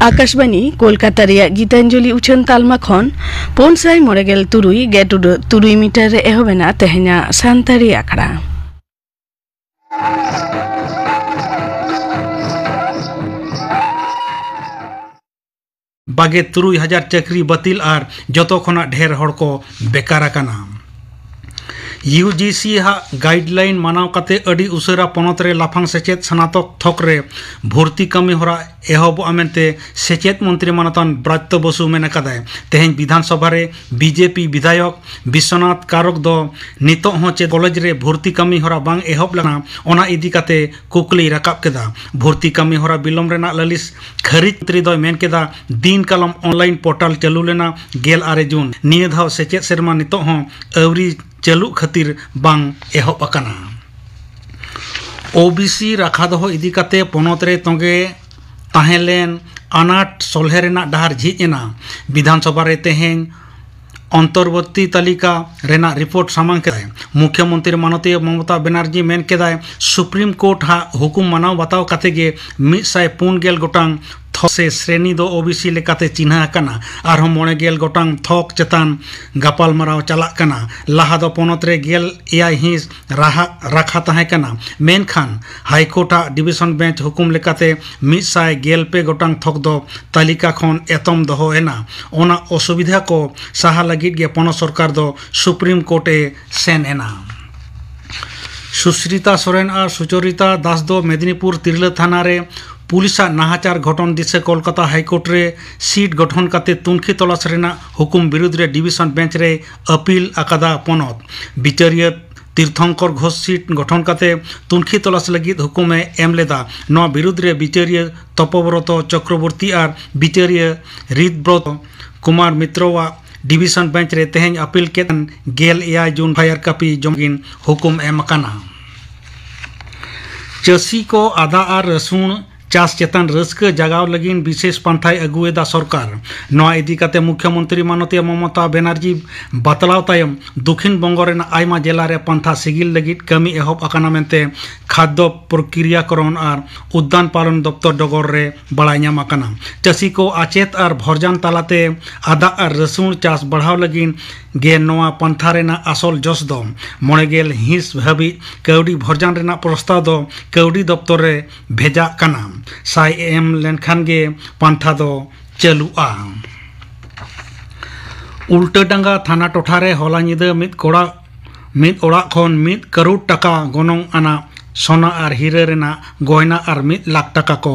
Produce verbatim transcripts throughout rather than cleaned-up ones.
ᱟᱠᱟᱥᱵᱟᱬᱤ ᱠᱳᱞᱠᱟᱛᱟ ᱨᱮᱭᱟᱜ ᱜᱤᱛᱟᱧᱡᱚᱞᱤ ᱩᱪᱷᱟᱹᱱ ᱛᱟᱞᱢᱟ ᱠᱷᱚᱱ ᱯᱩᱱ ᱥᱟᱭ ᱢᱚᱬᱮ ᱜᱮᱞ ᱛᱩᱨᱩᱭ ᱜᱮᱴ ᱩᱰᱟᱹᱜ ᱛᱩᱨᱩᱭ ᱢᱤᱴᱟᱨ ᱨᱮ ᱮᱦᱚᱵ ᱮᱱᱟ ᱛᱮᱦᱮᱧᱟᱜ ᱥᱟᱱᱛᱟᱲᱤ ᱟᱠᱷᱲᱟ᱾ ᱵᱟᱜᱮ ᱛᱩᱨᱩᱭ ᱦᱟᱡᱟᱨ ᱪᱟᱹᱠᱨᱤ ᱵᱟᱹᱛᱤᱞ ᱟᱨ ᱡᱚᱛᱚ ᱠᱷᱚᱱᱟᱜ ᱰᱷᱮᱨ ᱦᱚᱲ ᱠᱚ ᱵᱮᱠᱟᱨ ᱟᱠᱟᱱᱟ᱾ ᱭᱩ ᱡᱤ ᱥᱤ ᱦᱟᱜ ᱜᱟᱭᱤᱰᱞᱟᱭᱤᱱ ᱢᱟᱱᱟᱣ ᱠᱟᱛᱮ ᱟᱹᱰᱤ ᱩᱥᱟᱹᱨᱟ ᱯᱚᱱᱚᱛ ᱨᱮ ᱞᱟᱯᱷᱟᱝ ᱥᱮᱪᱮᱫ ᱥᱱᱟᱛᱚᱠ ᱛᱷᱚᱠ ᱨᱮ ᱵᱷᱚᱨᱛᱤ ᱠᱟᱹᱢᱤ ᱦᱚᱨᱟ ᱮᱦᱚᱵᱚᱜᱼᱟ ᱢᱮᱱᱛᱮ ᱥᱮᱪᱮᱫ ᱢᱚᱱᱛᱨᱤ ᱢᱟᱱᱚᱛᱟᱱ ᱵᱨᱟᱛᱭᱚ ᱵᱚᱥᱩ ᱢᱮᱱ ᱟᱠᱟᱫᱟᱭ᱾ ᱛᱮᱦᱮᱧ ᱵᱤᱫᱷᱟᱱ ᱥᱚᱵᱷᱟ ᱨᱮ ᱵᱤ ᱡᱮ ᱯᱤ ᱵᱤᱫᱷᱟᱭᱚᱠ ᱵᱤᱥᱥᱚᱱᱟᱛᱷ ᱠᱟᱨᱚᱠ ᱫᱚ ᱱᱤᱛᱚᱜ ᱦᱚᱸ ᱪᱮᱫ ᱠᱚᱞᱮᱡᱽ ᱨᱮ ᱵᱷᱚᱨᱛᱤ ᱠᱟᱹᱢᱤ ᱦᱚᱨᱟ ᱵᱟᱝ ᱮᱦᱚᱵ ᱞᱮᱱᱟ, ᱚᱱᱟ ᱤᱫᱤ ᱠᱟᱛᱮ ᱠᱩᱠᱞᱤᱭ ᱨᱟᱠᱟᱵ ᱠᱮᱫᱟ᱾ ᱵᱷᱚᱨᱛᱤ ᱠᱟᱹᱢᱤ ᱦᱚᱨᱟ ᱵᱤᱞᱚᱢ ᱨᱮᱱᱟᱜ ᱞᱟᱹᱞᱤᱥ ᱠᱷᱟᱹᱨᱤᱡ ᱢᱚᱱᱛᱨᱤ ᱫᱚᱭ ᱢᱮᱱ ᱠᱮᱫᱟ, ᱫᱤᱱ ᱠᱟᱞᱚᱢ ᱚᱱᱞᱟᱭᱤᱱ ᱯᱳᱨᱴᱟᱞ ᱪᱟᱹᱞᱩ ᱞᱮᱱᱟ ᱜᱮᱞ ᱟᱨᱮ ᱡᱩᱱ᱾ ᱱᱤᱭᱟᱹ ᱫᱷᱟᱣ ᱥᱮᱪᱮᱫ ᱥᱮᱨᱢᱟ ᱱᱤᱛᱚᱜ ᱦᱚᱸ ᱟᱹᱣᱨᱤ ᱪᱟᱹᱞᱩᱜ ᱠᱷᱟᱹᱛᱤᱨ ᱵᱟᱝ ᱮᱦᱚᱵ ᱟᱠᱟᱱᱟ᱾ ᱳ ᱵᱤ ᱥᱤ ᱨᱟᱠᱷᱟ ᱫᱚᱦᱚ ᱤᱫᱤ ᱠᱟᱛᱮ ᱯᱚᱱᱚᱛ ᱨᱮ ᱛᱚᱸᱜᱮ ᱛᱟᱦᱮᱸ ᱞᱮᱱ ᱟᱱᱟᱴ ᱥᱚᱞᱦᱮ ᱨᱮᱱᱟᱜ ᱰᱟᱦᱟᱨ ᱡᱷᱤᱡ ᱮᱱᱟ᱾ ᱵᱤᱫᱷᱟᱱ ᱥᱚᱵᱷᱟ ᱨᱮ ᱛᱮᱦᱮᱧ ᱚᱱᱛᱚᱨᱵᱚᱨᱛᱤ ᱛᱟᱹᱞᱤᱠᱟ ᱨᱮᱱᱟᱜ ᱨᱤᱯᱳᱨᱴ ᱥᱟᱢᱟᱝ ᱠᱮᱫᱟᱭ᱾ ᱢᱩᱠᱷᱭᱚᱢᱚᱱᱛᱨᱤ ᱢᱟᱱᱚᱛᱤᱭᱟᱹ ᱢᱚᱢᱚᱛᱟ ᱵᱮᱱᱟᱨᱡᱤ ᱢᱮᱱ ᱠᱮᱫᱟᱭ, ᱥᱩᱯᱨᱤᱢ ᱠᱳᱨᱴ ᱦᱟᱜ ᱦᱩᱠᱩᱢ ᱢᱟᱱᱟᱣ ᱵᱟᱛᱟᱣ ᱠᱟᱛᱮ ᱜᱮ ᱢᱤᱫ ᱥᱟᱭ ᱯᱩᱱ ᱜᱮᱞ ᱜᱚᱴᱟᱝ ᱛᱷᱚᱠ ᱥᱮ ᱥᱨᱮᱱᱤ ᱫᱚ ᱳ ᱵᱤ ᱥᱤ ᱞᱮᱠᱟᱛᱮ ᱪᱤᱱᱦᱟᱹ ᱟᱠᱟᱱᱟ᱾ ᱟᱨᱦᱚᱸ ᱢᱚᱬᱮ ᱜᱮᱞ ᱜᱚᱴᱟᱝ ᱛᱷᱚᱠ ᱪᱮᱛᱟᱱ ᱜᱟᱯᱟᱞᱢᱟᱨᱟᱣ ᱪᱟᱞᱟᱜ ᱠᱟᱱᱟ᱾ ᱞᱟᱦᱟ ᱫᱚ ᱯᱚᱱᱚᱛ ᱨᱮ ᱜᱮᱞ ᱮᱭᱟᱭ ᱦᱤᱸᱥ ᱨᱟᱦᱟ, ᱨᱟᱠᱷᱟ ᱛᱟᱦᱮᱸ ᱠᱟᱱᱟ, ᱢᱮᱱᱠᱷᱟᱱ ᱦᱟᱭᱠᱳᱨᱴ ᱟᱜ ᱰᱤᱵᱤᱥᱚᱱ ᱵᱮᱧᱪ ᱦᱩᱠᱩᱢ ᱞᱮᱠᱟᱛᱮ ᱢᱤᱫ ᱥᱟᱭ ᱜᱮᱞ ᱯᱮ ᱜᱚᱴᱟᱝ ᱛᱷᱚᱠ ᱫᱚ ᱛᱟᱹᱞᱤᱠᱟ ᱠᱷᱚᱱ ᱮᱛᱚᱢ ᱫᱚᱦᱚ ᱮᱱᱟ᱾ ᱚᱱᱟ ᱚᱥᱩᱵᱤᱫᱷᱟ ᱠᱚ ᱥᱟᱦᱟ ᱞᱟᱹᱜᱤᱫ ᱜᱮ ᱯᱚᱱᱚᱛ ᱥᱚᱨᱠᱟᱨ ᱫᱚ ᱥᱩᱯᱨᱤᱢ ᱠᱳᱨᱴ ᱮ ᱥᱮᱱ ᱮᱱᱟ᱾ ᱥᱩᱥᱨᱤᱛᱟ ᱥᱚᱨᱮᱱ ᱟᱨ ᱥᱩᱪᱚᱨᱤᱛᱟ ᱫᱟᱥ ᱫᱚ ᱢᱮᱫᱤᱱᱤᱯᱩᱨ ᱛᱤᱨᱞᱟᱹ ᱛᱷᱟᱱᱟ ᱨᱮ ᱯᱩᱞᱤᱥᱟᱜ ᱱᱟᱦᱟᱪᱟᱨ ᱜᱷᱚᱴᱚᱱ ᱫᱤᱥᱟᱹ ᱠᱳᱞᱠᱟᱛᱟ ᱦᱟᱭᱠᱳᱨᱴ ᱨᱮ ᱥᱤᱴ ᱜᱚᱴᱷᱚᱱ ᱠᱟᱛᱮ ᱛᱩᱱᱠᱷᱤ ᱛᱚᱞᱟᱥ ᱨᱮᱱᱟᱜ ᱦᱩᱠᱩᱢ ᱵᱤᱨᱩᱫᱽ ᱨᱮ ᱰᱤᱵᱤᱥᱚᱱ ᱵᱮᱧᱪ ᱨᱮᱭ ᱟᱹᱯᱤᱞ ᱟᱠᱟᱫᱟ ᱯᱚᱱᱚᱛ᱾ ᱵᱤᱪᱟᱹᱨᱤᱭᱟᱹ ᱛᱤᱨᱛᱷᱚᱝᱠᱚᱨ ᱜᱷᱳᱥ ᱥᱤᱴ ᱜᱚᱴᱷᱚᱱ ᱠᱟᱛᱮ ᱛᱩᱱᱠᱷᱤ ᱛᱚᱞᱟᱥ ᱞᱟᱹᱜᱤᱫ ᱦᱩᱠᱩᱢ ᱮ ᱮᱢ ᱞᱮᱫᱟ᱾ ᱱᱚᱣᱟ ᱵᱤᱨᱩᱫᱽ ᱨᱮ ᱵᱤᱪᱟᱹᱨᱤᱭᱟᱹ ᱛᱚᱯᱚᱵᱨᱚᱛᱚ ᱪᱚᱠᱨᱚᱵᱚᱨᱛᱤ ᱟᱨ ᱵᱤᱪᱟᱹᱨᱤᱭᱟᱹ ᱨᱤᱛᱵᱨᱚᱛᱚ ᱠᱩᱢᱟᱨ ᱢᱤᱛᱨᱚᱣᱟᱜ ᱰᱤᱵᱤᱥᱚᱱ ᱵᱮᱧᱪ ᱨᱮ ᱛᱮᱦᱮᱧ ᱟᱯᱤᱞ ᱠᱮᱫ ᱜᱮᱞ ᱮᱭᱟᱭ ᱡᱩᱱ ᱯᱷᱟᱭᱟᱨ ᱠᱟᱹᱯᱤ ᱡᱚᱢ ᱞᱟᱹᱜᱤᱫ ᱦᱩᱠᱩᱢ ᱮᱢ ᱟᱠᱟᱱᱟ᱾ ᱪᱟᱹᱥᱤ ᱠᱚ ᱟᱫᱟ ᱟᱨ ᱨᱟᱹᱥᱩᱱ ᱪᱟᱥ ᱪᱮᱛᱟᱱ ᱨᱟᱹᱥᱠᱟᱹ ᱡᱟᱜᱟᱣ ᱞᱟᱹᱜᱤᱫ ᱵᱤᱥᱮᱥ ᱯᱟᱱᱛᱷᱟᱭ ᱟᱹᱜᱩᱭᱮᱫᱟ ᱥᱚᱨᱠᱟᱨ᱾ ᱱᱚᱣᱟ ᱤᱫᱤ ᱠᱟᱛᱮ ᱢᱩᱠᱷᱭᱚᱢᱚᱱᱛᱨᱤ ᱢᱟᱱᱚᱛᱤᱭᱟᱹ ᱢᱚᱢᱚᱛᱟ ᱵᱮᱱᱟᱨᱡᱤ ᱵᱟᱛᱞᱟᱣ ᱛᱟᱭᱚᱢ ᱫᱚᱠᱷᱤᱱ ᱵᱚᱝᱜᱚ ᱨᱮᱱᱟᱜ ᱟᱭᱢᱟ ᱡᱮᱞᱟ ᱨᱮ ᱯᱟᱱᱛᱷᱟ ᱥᱤᱜᱤᱞ ᱞᱟᱹᱜᱤᱫ ᱠᱟᱹᱢᱤ ᱮᱦᱚᱵ ᱟᱠᱟᱱᱟ ᱢᱮᱱᱛᱮ ᱠᱷᱟᱫᱽᱫᱚ ᱯᱨᱚᱠᱨᱤᱭᱟᱠᱚᱨᱚᱱ ᱟᱨ ᱩᱫᱽᱫᱟᱱ ᱯᱟᱞᱚᱱ ᱫᱚᱯᱛᱚᱨ ᱰᱚᱜᱚᱨ ᱨᱮ ᱵᱟᱲᱟᱭ ᱧᱟᱢ ᱟᱠᱟᱱᱟ᱾ ᱪᱟᱹᱥᱤ ᱠᱚ ᱟᱪᱮᱛ ᱟᱨ ᱵᱷᱚᱨᱡᱟᱱ ᱛᱟᱞᱟᱛᱮ ᱟᱫᱟ ᱟᱨ ᱨᱟᱹᱥᱩᱱ ᱪᱟᱥ ᱵᱟᱲᱦᱟᱣ ᱞᱟᱹᱜᱤᱫ ᱜᱮ ᱱᱚᱣᱟ ᱯᱟᱱᱛᱷᱟ ᱨᱮᱱᱟᱜ ᱟᱥᱚᱞ ᱡᱚᱥ ᱫᱚ᱾ ᱢᱚᱬᱮ ᱜᱮᱞ ᱦᱤᱸᱥ ᱦᱟᱹᱵᱤᱡ ᱠᱟᱹᱣᱰᱤ ᱵᱷᱚᱨᱡᱟᱱ ᱨᱮᱱᱟᱜ ᱯᱨᱚᱥᱛᱟᱵ ᱫᱚ ᱠᱟᱹᱣᱰᱤ ᱫᱚᱯᱛᱚᱨ ᱨᱮ ᱵᱷᱮᱡᱟᱜ ᱠᱟᱱᱟ᱾ ᱥᱟᱭ ᱮᱢ ᱞᱮᱱᱠᱷᱟᱱ ᱜᱮ ᱯᱟᱱᱛᱷᱟ ᱫᱚ ᱪᱟᱹᱞᱩᱜᱼᱟ᱾ ᱩᱞᱴᱟᱹᱰᱟᱸᱜᱟ ᱛᱷᱟᱱᱟ ᱴᱚᱴᱷᱟ ᱨᱮ ᱦᱚᱞᱟ ᱧᱤᱫᱟᱹ ᱢᱤᱫ ᱠᱚᱲᱟ, ᱢᱤᱫ ᱚᱲᱟᱜ ᱠᱷᱚᱱ ᱢᱤᱫ ᱠᱟᱨᱳᱲ ᱴᱟᱠᱟ ᱜᱚᱱᱚᱝ ᱟᱱᱟᱜ ᱥᱚᱱᱟ ᱟᱨ ᱦᱤᱨᱟᱹ ᱨᱮᱱᱟᱜ ᱜᱚᱭᱱᱟ ᱟᱨ ᱢᱤᱫ ᱞᱟᱠᱷ ᱴᱟᱠᱟ ᱠᱚ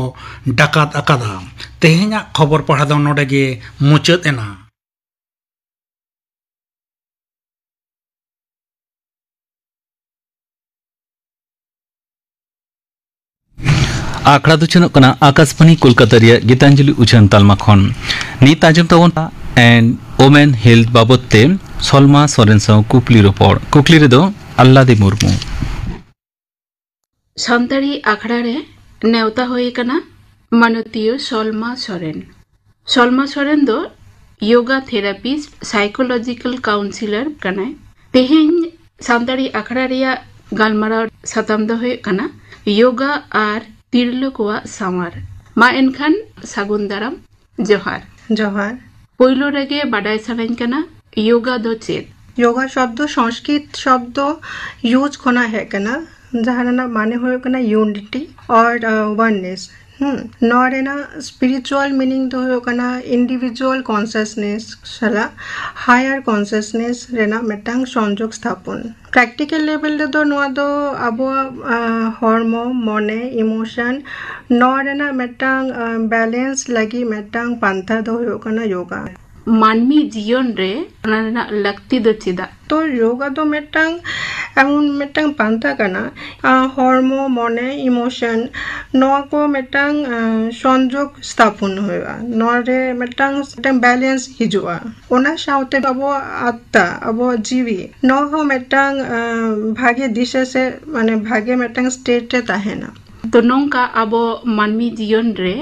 ᱰᱟᱠᱟᱛ ᱟᱠᱟᱫᱟ᱾ ᱛᱮᱦᱮᱧᱟᱜ ᱠᱷᱚᱵᱚᱨ ᱯᱟᱲᱦᱟᱣ ᱫᱚ ᱱᱚᱰᱮ ᱜᱮ ᱢᱩᱪᱟᱹᱫ ᱮᱱᱟ᱾ ᱟᱠᱷᱲᱟ ᱫᱚ ᱪᱟᱞᱟᱜ ᱠᱟᱱᱟ ᱟᱠᱟᱥᱵᱟᱬᱤ ᱠᱳᱞᱠᱟᱛᱟ ᱨᱮᱭᱟᱜ ᱜᱤᱛᱟᱧᱡᱚᱞᱤ ᱩᱪᱷᱟᱹᱱ ᱛᱟᱞᱢᱟ ᱠᱷᱚᱱ᱾ ᱱᱤᱛ ᱟᱸᱡᱚᱢ ᱛᱟᱵᱚᱱ ᱯᱮ and women health ᱵᱟᱵᱚᱛ ᱛᱮ ᱥᱚᱞᱢᱟ ᱥᱚᱨᱮᱱ ᱥᱟᱶ ᱠᱩᱠᱞᱤ ᱨᱚᱯᱚᱲ᱾ ᱠᱩᱠᱞᱤ ᱨᱮᱫᱚ ᱟᱞᱞᱟᱫᱤ ᱢᱩᱨᱢᱩ᱾ ᱥᱟᱱᱛᱟᱲᱤ ᱟᱠᱷᱲᱟ ᱨᱮ ᱱᱮᱣᱛᱟ ᱦᱩᱭ ᱟᱠᱟᱱᱟ ᱢᱟᱱᱚᱛᱤᱭᱟᱹ ᱥᱚᱞᱢᱟ ᱥᱚᱨᱮᱱ᱾ ᱥᱚᱞᱢᱟ ᱥᱚᱨᱮᱱ ᱫᱚ ᱭᱳᱜᱟ ᱛᱷᱮᱨᱟᱯᱤᱥᱴ, ᱥᱟᱭᱠᱳᱞᱚᱡᱤᱠᱟᱞ ᱠᱟᱣᱩᱱᱥᱤᱞᱟᱨ ᱠᱟᱱᱟᱭ᱾ ᱛᱮᱦᱮᱧ ᱥᱟᱱᱛᱟᱲᱤ ᱟᱠᱷᱲᱟ ᱨᱮᱭᱟᱜ ᱜᱟᱞᱢᱟᱨᱟᱣ ᱥᱟᱛᱟᱢ ᱫᱚ ᱦᱩᱭᱩᱜ ᱠᱟᱱᱟ ᱭᱳᱜᱟ ᱟᱨ ᱛᱤᱨᱞᱟᱹ ᱠᱚᱣᱟᱜ ᱥᱟᱶᱟᱨ᱾ ᱢᱟ ᱮᱱᱠᱷᱟᱱ ᱥᱟᱹᱜᱩᱱ ᱫᱟᱨᱟᱢ᱾ ᱡᱚᱦᱟᱨ᱾ ᱡᱚᱦᱟᱨ᱾ ᱯᱳᱭᱞᱳ ᱨᱮᱜᱮ ᱵᱟᱰᱟᱭ ᱥᱟᱱᱟᱧ ᱠᱟᱱᱟ, ᱭᱳᱜᱟ ᱫᱚ ᱪᱮᱫ? ᱭᱳᱜᱟ ᱥᱚᱵᱫᱚ ᱥᱚᱝᱥᱠᱨᱤᱛ ᱥᱚᱵᱫᱚ ᱭᱩᱡᱽ ᱠᱷᱚᱱᱟᱜ ᱦᱮᱡ ᱠᱟᱱᱟ, ᱡᱟᱦᱟᱸ ᱨᱮᱱᱟᱜ ᱢᱟᱱᱮ ᱦᱩᱭᱩᱜ ᱠᱟᱱᱟ unity or, uh, oneness᱾ ᱦᱩᱸ, ᱱᱚᱣᱟ ᱨᱮᱱᱟᱜ spiritual meaning ᱫᱚ ᱦᱩᱭᱩᱜ ᱠᱟᱱᱟ individual consciousness ᱥᱟᱞᱟᱜ higher consciousness ᱨᱮᱱᱟᱜ ᱢᱤᱫᱴᱟᱝ ᱥᱚᱝᱡᱳᱜᱽ ᱥᱛᱷᱟᱯᱚᱱ᱾ ᱯᱨᱮᱠᱴᱤᱠᱮᱞ ᱞᱮᱵᱮᱞ ᱨᱮᱫᱚ ᱱᱚᱣᱟ ᱫᱚ ᱟᱵᱚᱣᱟᱜ, ᱟᱸ, ᱦᱚᱲᱢᱚ, ᱢᱚᱱᱮ, ᱤᱢᱳᱥᱚᱱ, ᱱᱚᱣᱟ ᱨᱮᱱᱟᱜ ᱢᱤᱫᱴᱟᱝ, ᱟᱸ, ᱵᱮᱞᱮᱱᱥ ᱞᱟᱹᱜᱤᱫ ᱢᱤᱫᱴᱟᱝ ᱯᱟᱱᱛᱷᱟ ᱫᱚ ᱦᱩᱭᱩᱜ ᱠᱟᱱᱟ ᱭᱳᱜᱟ᱾ ᱢᱟᱹᱱᱢᱤ ᱡᱤᱭᱚᱱ ᱨᱮ ᱚᱱᱟ ᱨᱮᱱᱟᱜ ᱞᱟᱹᱠᱛᱤ ᱫᱚ ᱪᱮᱫᱟᱜ? ᱛᱚ ᱭᱳᱜᱟ ᱫᱚ ᱢᱤᱫᱴᱟᱝ, ᱮᱢᱚᱱ ᱢᱤᱫᱴᱟᱝ ᱯᱟᱱᱛᱷᱟ ᱠᱟᱱᱟ᱾ ᱟᱸ, ᱦᱚᱲᱢᱚ, ᱢᱚᱱᱮ, emotion, ᱱᱚᱣᱟ ᱠᱚ ᱢᱤᱫᱴᱟᱝ, ᱟᱸ, ᱥᱚᱝᱡᱳᱜᱽ ᱥᱛᱷᱟᱯᱚᱱ ᱦᱩᱭᱩᱜᱼᱟ᱾ ᱱᱚᱣᱟ ᱨᱮ ᱢᱤᱫᱴᱟᱝ, ᱢᱤᱫᱴᱟᱝ balance ᱦᱤᱡᱩᱜᱼᱟ᱾ ᱚᱱᱟ ᱥᱟᱶᱛᱮ ᱟᱵᱚᱣᱟᱜ ᱟᱛᱛᱟ, ᱟᱵᱚᱣᱟᱜ ᱡᱤᱣᱤ, ᱱᱚᱣᱟ ᱦᱚᱸ ᱢᱤᱫᱴᱟᱝ, ᱟᱸ, ᱵᱷᱟᱜᱮ ᱫᱤᱥᱟᱹ ᱥᱮ, ᱢᱟᱱᱮ, ᱵᱷᱟᱜᱮ ᱢᱤᱫᱴᱟᱝ state ᱨᱮ ᱛᱟᱦᱮᱱᱟ᱾ ᱛᱚ, ᱱᱚᱝᱠᱟ ᱟᱵᱚ ᱢᱟᱹᱱᱢᱤ ᱡᱤᱭᱚᱱ ᱨᱮ,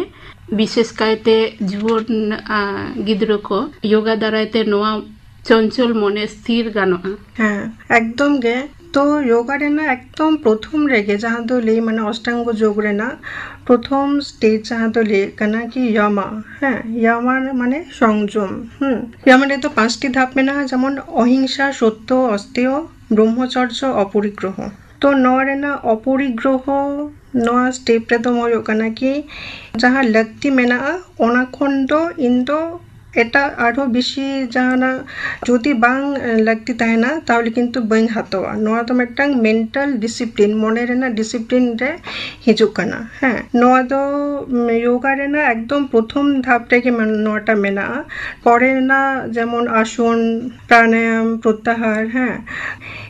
ᱵᱤᱥᱮᱥ ᱠᱟᱭᱛᱮ ᱡᱩᱣᱟᱹᱱ, ᱟᱸ, ᱜᱤᱫᱽᱨᱟᱹ ᱠᱚ ᱭᱳᱜᱟ ᱫᱟᱨᱟᱭ ᱛᱮ ᱱᱚᱣᱟ ᱪᱚᱧᱪᱚᱞ ᱢᱚᱱᱮ ᱛᱷᱤᱨ ᱜᱟᱱᱚᱜᱼᱟ᱾ ᱦᱮᱸ, ᱮᱠᱫᱚᱢ ᱜᱮ᱾ ᱛᱚ, ᱭᱳᱜᱟ ᱨᱮᱱᱟᱜ ᱮᱠᱫᱚᱢ ᱯᱨᱚᱛᱷᱚᱢ ᱨᱮᱜᱮ ᱡᱟᱦᱟᱸ ᱫᱚ ᱞᱟᱹᱭ, ᱢᱟᱱᱮ, ᱚᱥᱴᱟᱝᱜᱚ ᱡᱳᱜ ᱨᱮᱱᱟᱜ ᱯᱨᱚᱛᱷᱚᱢ stage ᱡᱟᱦᱟᱸ ᱫᱚ ᱞᱟᱹᱭ ᱠᱟᱱᱟ ᱠᱤ ᱭᱟᱢᱟ᱾ ᱦᱮᱸ, ᱭᱟᱢᱟ ᱢᱟᱱᱮ ᱥᱚᱝᱡᱚᱢ᱾ ᱦᱩᱸ, ᱭᱟᱢᱟ ᱨᱮᱫᱚ ᱯᱟᱸᱪᱴᱤ ᱫᱷᱟᱯ ᱢᱮᱱᱟᱜᱼᱟ, ᱡᱮᱢᱚᱱ ᱚᱦᱤᱝᱥᱟ, ᱥᱚᱛᱛᱚ, ᱚᱥᱛᱮᱭᱚ, ᱵᱨᱚᱦᱢᱚᱪᱚᱨᱡᱚ, ᱚᱯᱚᱨᱤᱜᱽᱨᱚᱦᱚ᱾ ᱛᱚ, ᱱᱚᱣᱟ ᱨᱮᱱᱟᱜ ᱚᱯᱚᱨᱤᱜᱽᱨᱚᱦᱚ, ᱱᱚᱣᱟ step ᱨᱮᱫᱚ ᱦᱩᱭᱩᱜ ᱠᱟᱱᱟ ᱠᱤ ᱡᱟᱦᱟᱸ ᱞᱟᱹᱠᱛᱤ ᱢᱮᱱᱟᱜᱼᱟ, ᱚᱱᱟ ᱠᱷᱚᱱ ᱫᱚ ᱤᱧ ᱫᱚ ᱮᱴᱟᱜ ᱟᱨᱦᱚᱸ ᱵᱮᱥᱤ ᱡᱟᱦᱟᱱᱟᱜ ᱡᱩᱫᱤ ᱵᱟᱝ, ᱮ, ᱞᱟᱹᱠᱛᱤ ᱛᱟᱦᱮᱱᱟ, ᱛᱟᱦᱚᱞᱮ ᱠᱤᱱᱛᱩ ᱵᱟᱹᱧ ᱦᱟᱛᱟᱣᱟ᱾ ᱱᱚᱣᱟ ᱫᱚ ᱢᱤᱫᱴᱟᱝ mental discipline, ᱢᱚᱱᱮ ᱨᱮᱱᱟᱜ discipline ᱨᱮ ᱦᱤᱡᱩᱜ ᱠᱟᱱᱟ᱾ ᱦᱮᱸ, ᱱᱚᱣᱟ ᱫᱚ, ᱩᱢ, ᱭᱳᱜᱟ ᱨᱮᱱᱟᱜ ᱮᱠᱫᱚᱢ ᱯᱨᱚᱛᱷᱚᱢ ᱫᱷᱟᱯ ᱨᱮᱜᱮ ᱢᱮᱱ-, ᱱᱚᱣᱟᱴᱟᱜ ᱢᱮᱱᱟᱜᱼᱟ᱾ ᱯᱚᱨᱮ ᱨᱮᱱᱟᱜ ᱡᱮᱢᱚᱱ ᱟᱥᱚᱱ, ᱯᱨᱟᱱᱟᱭᱟᱢ, ᱯᱨᱚᱛᱛᱟᱦᱟᱨ, ᱦᱮᱸ,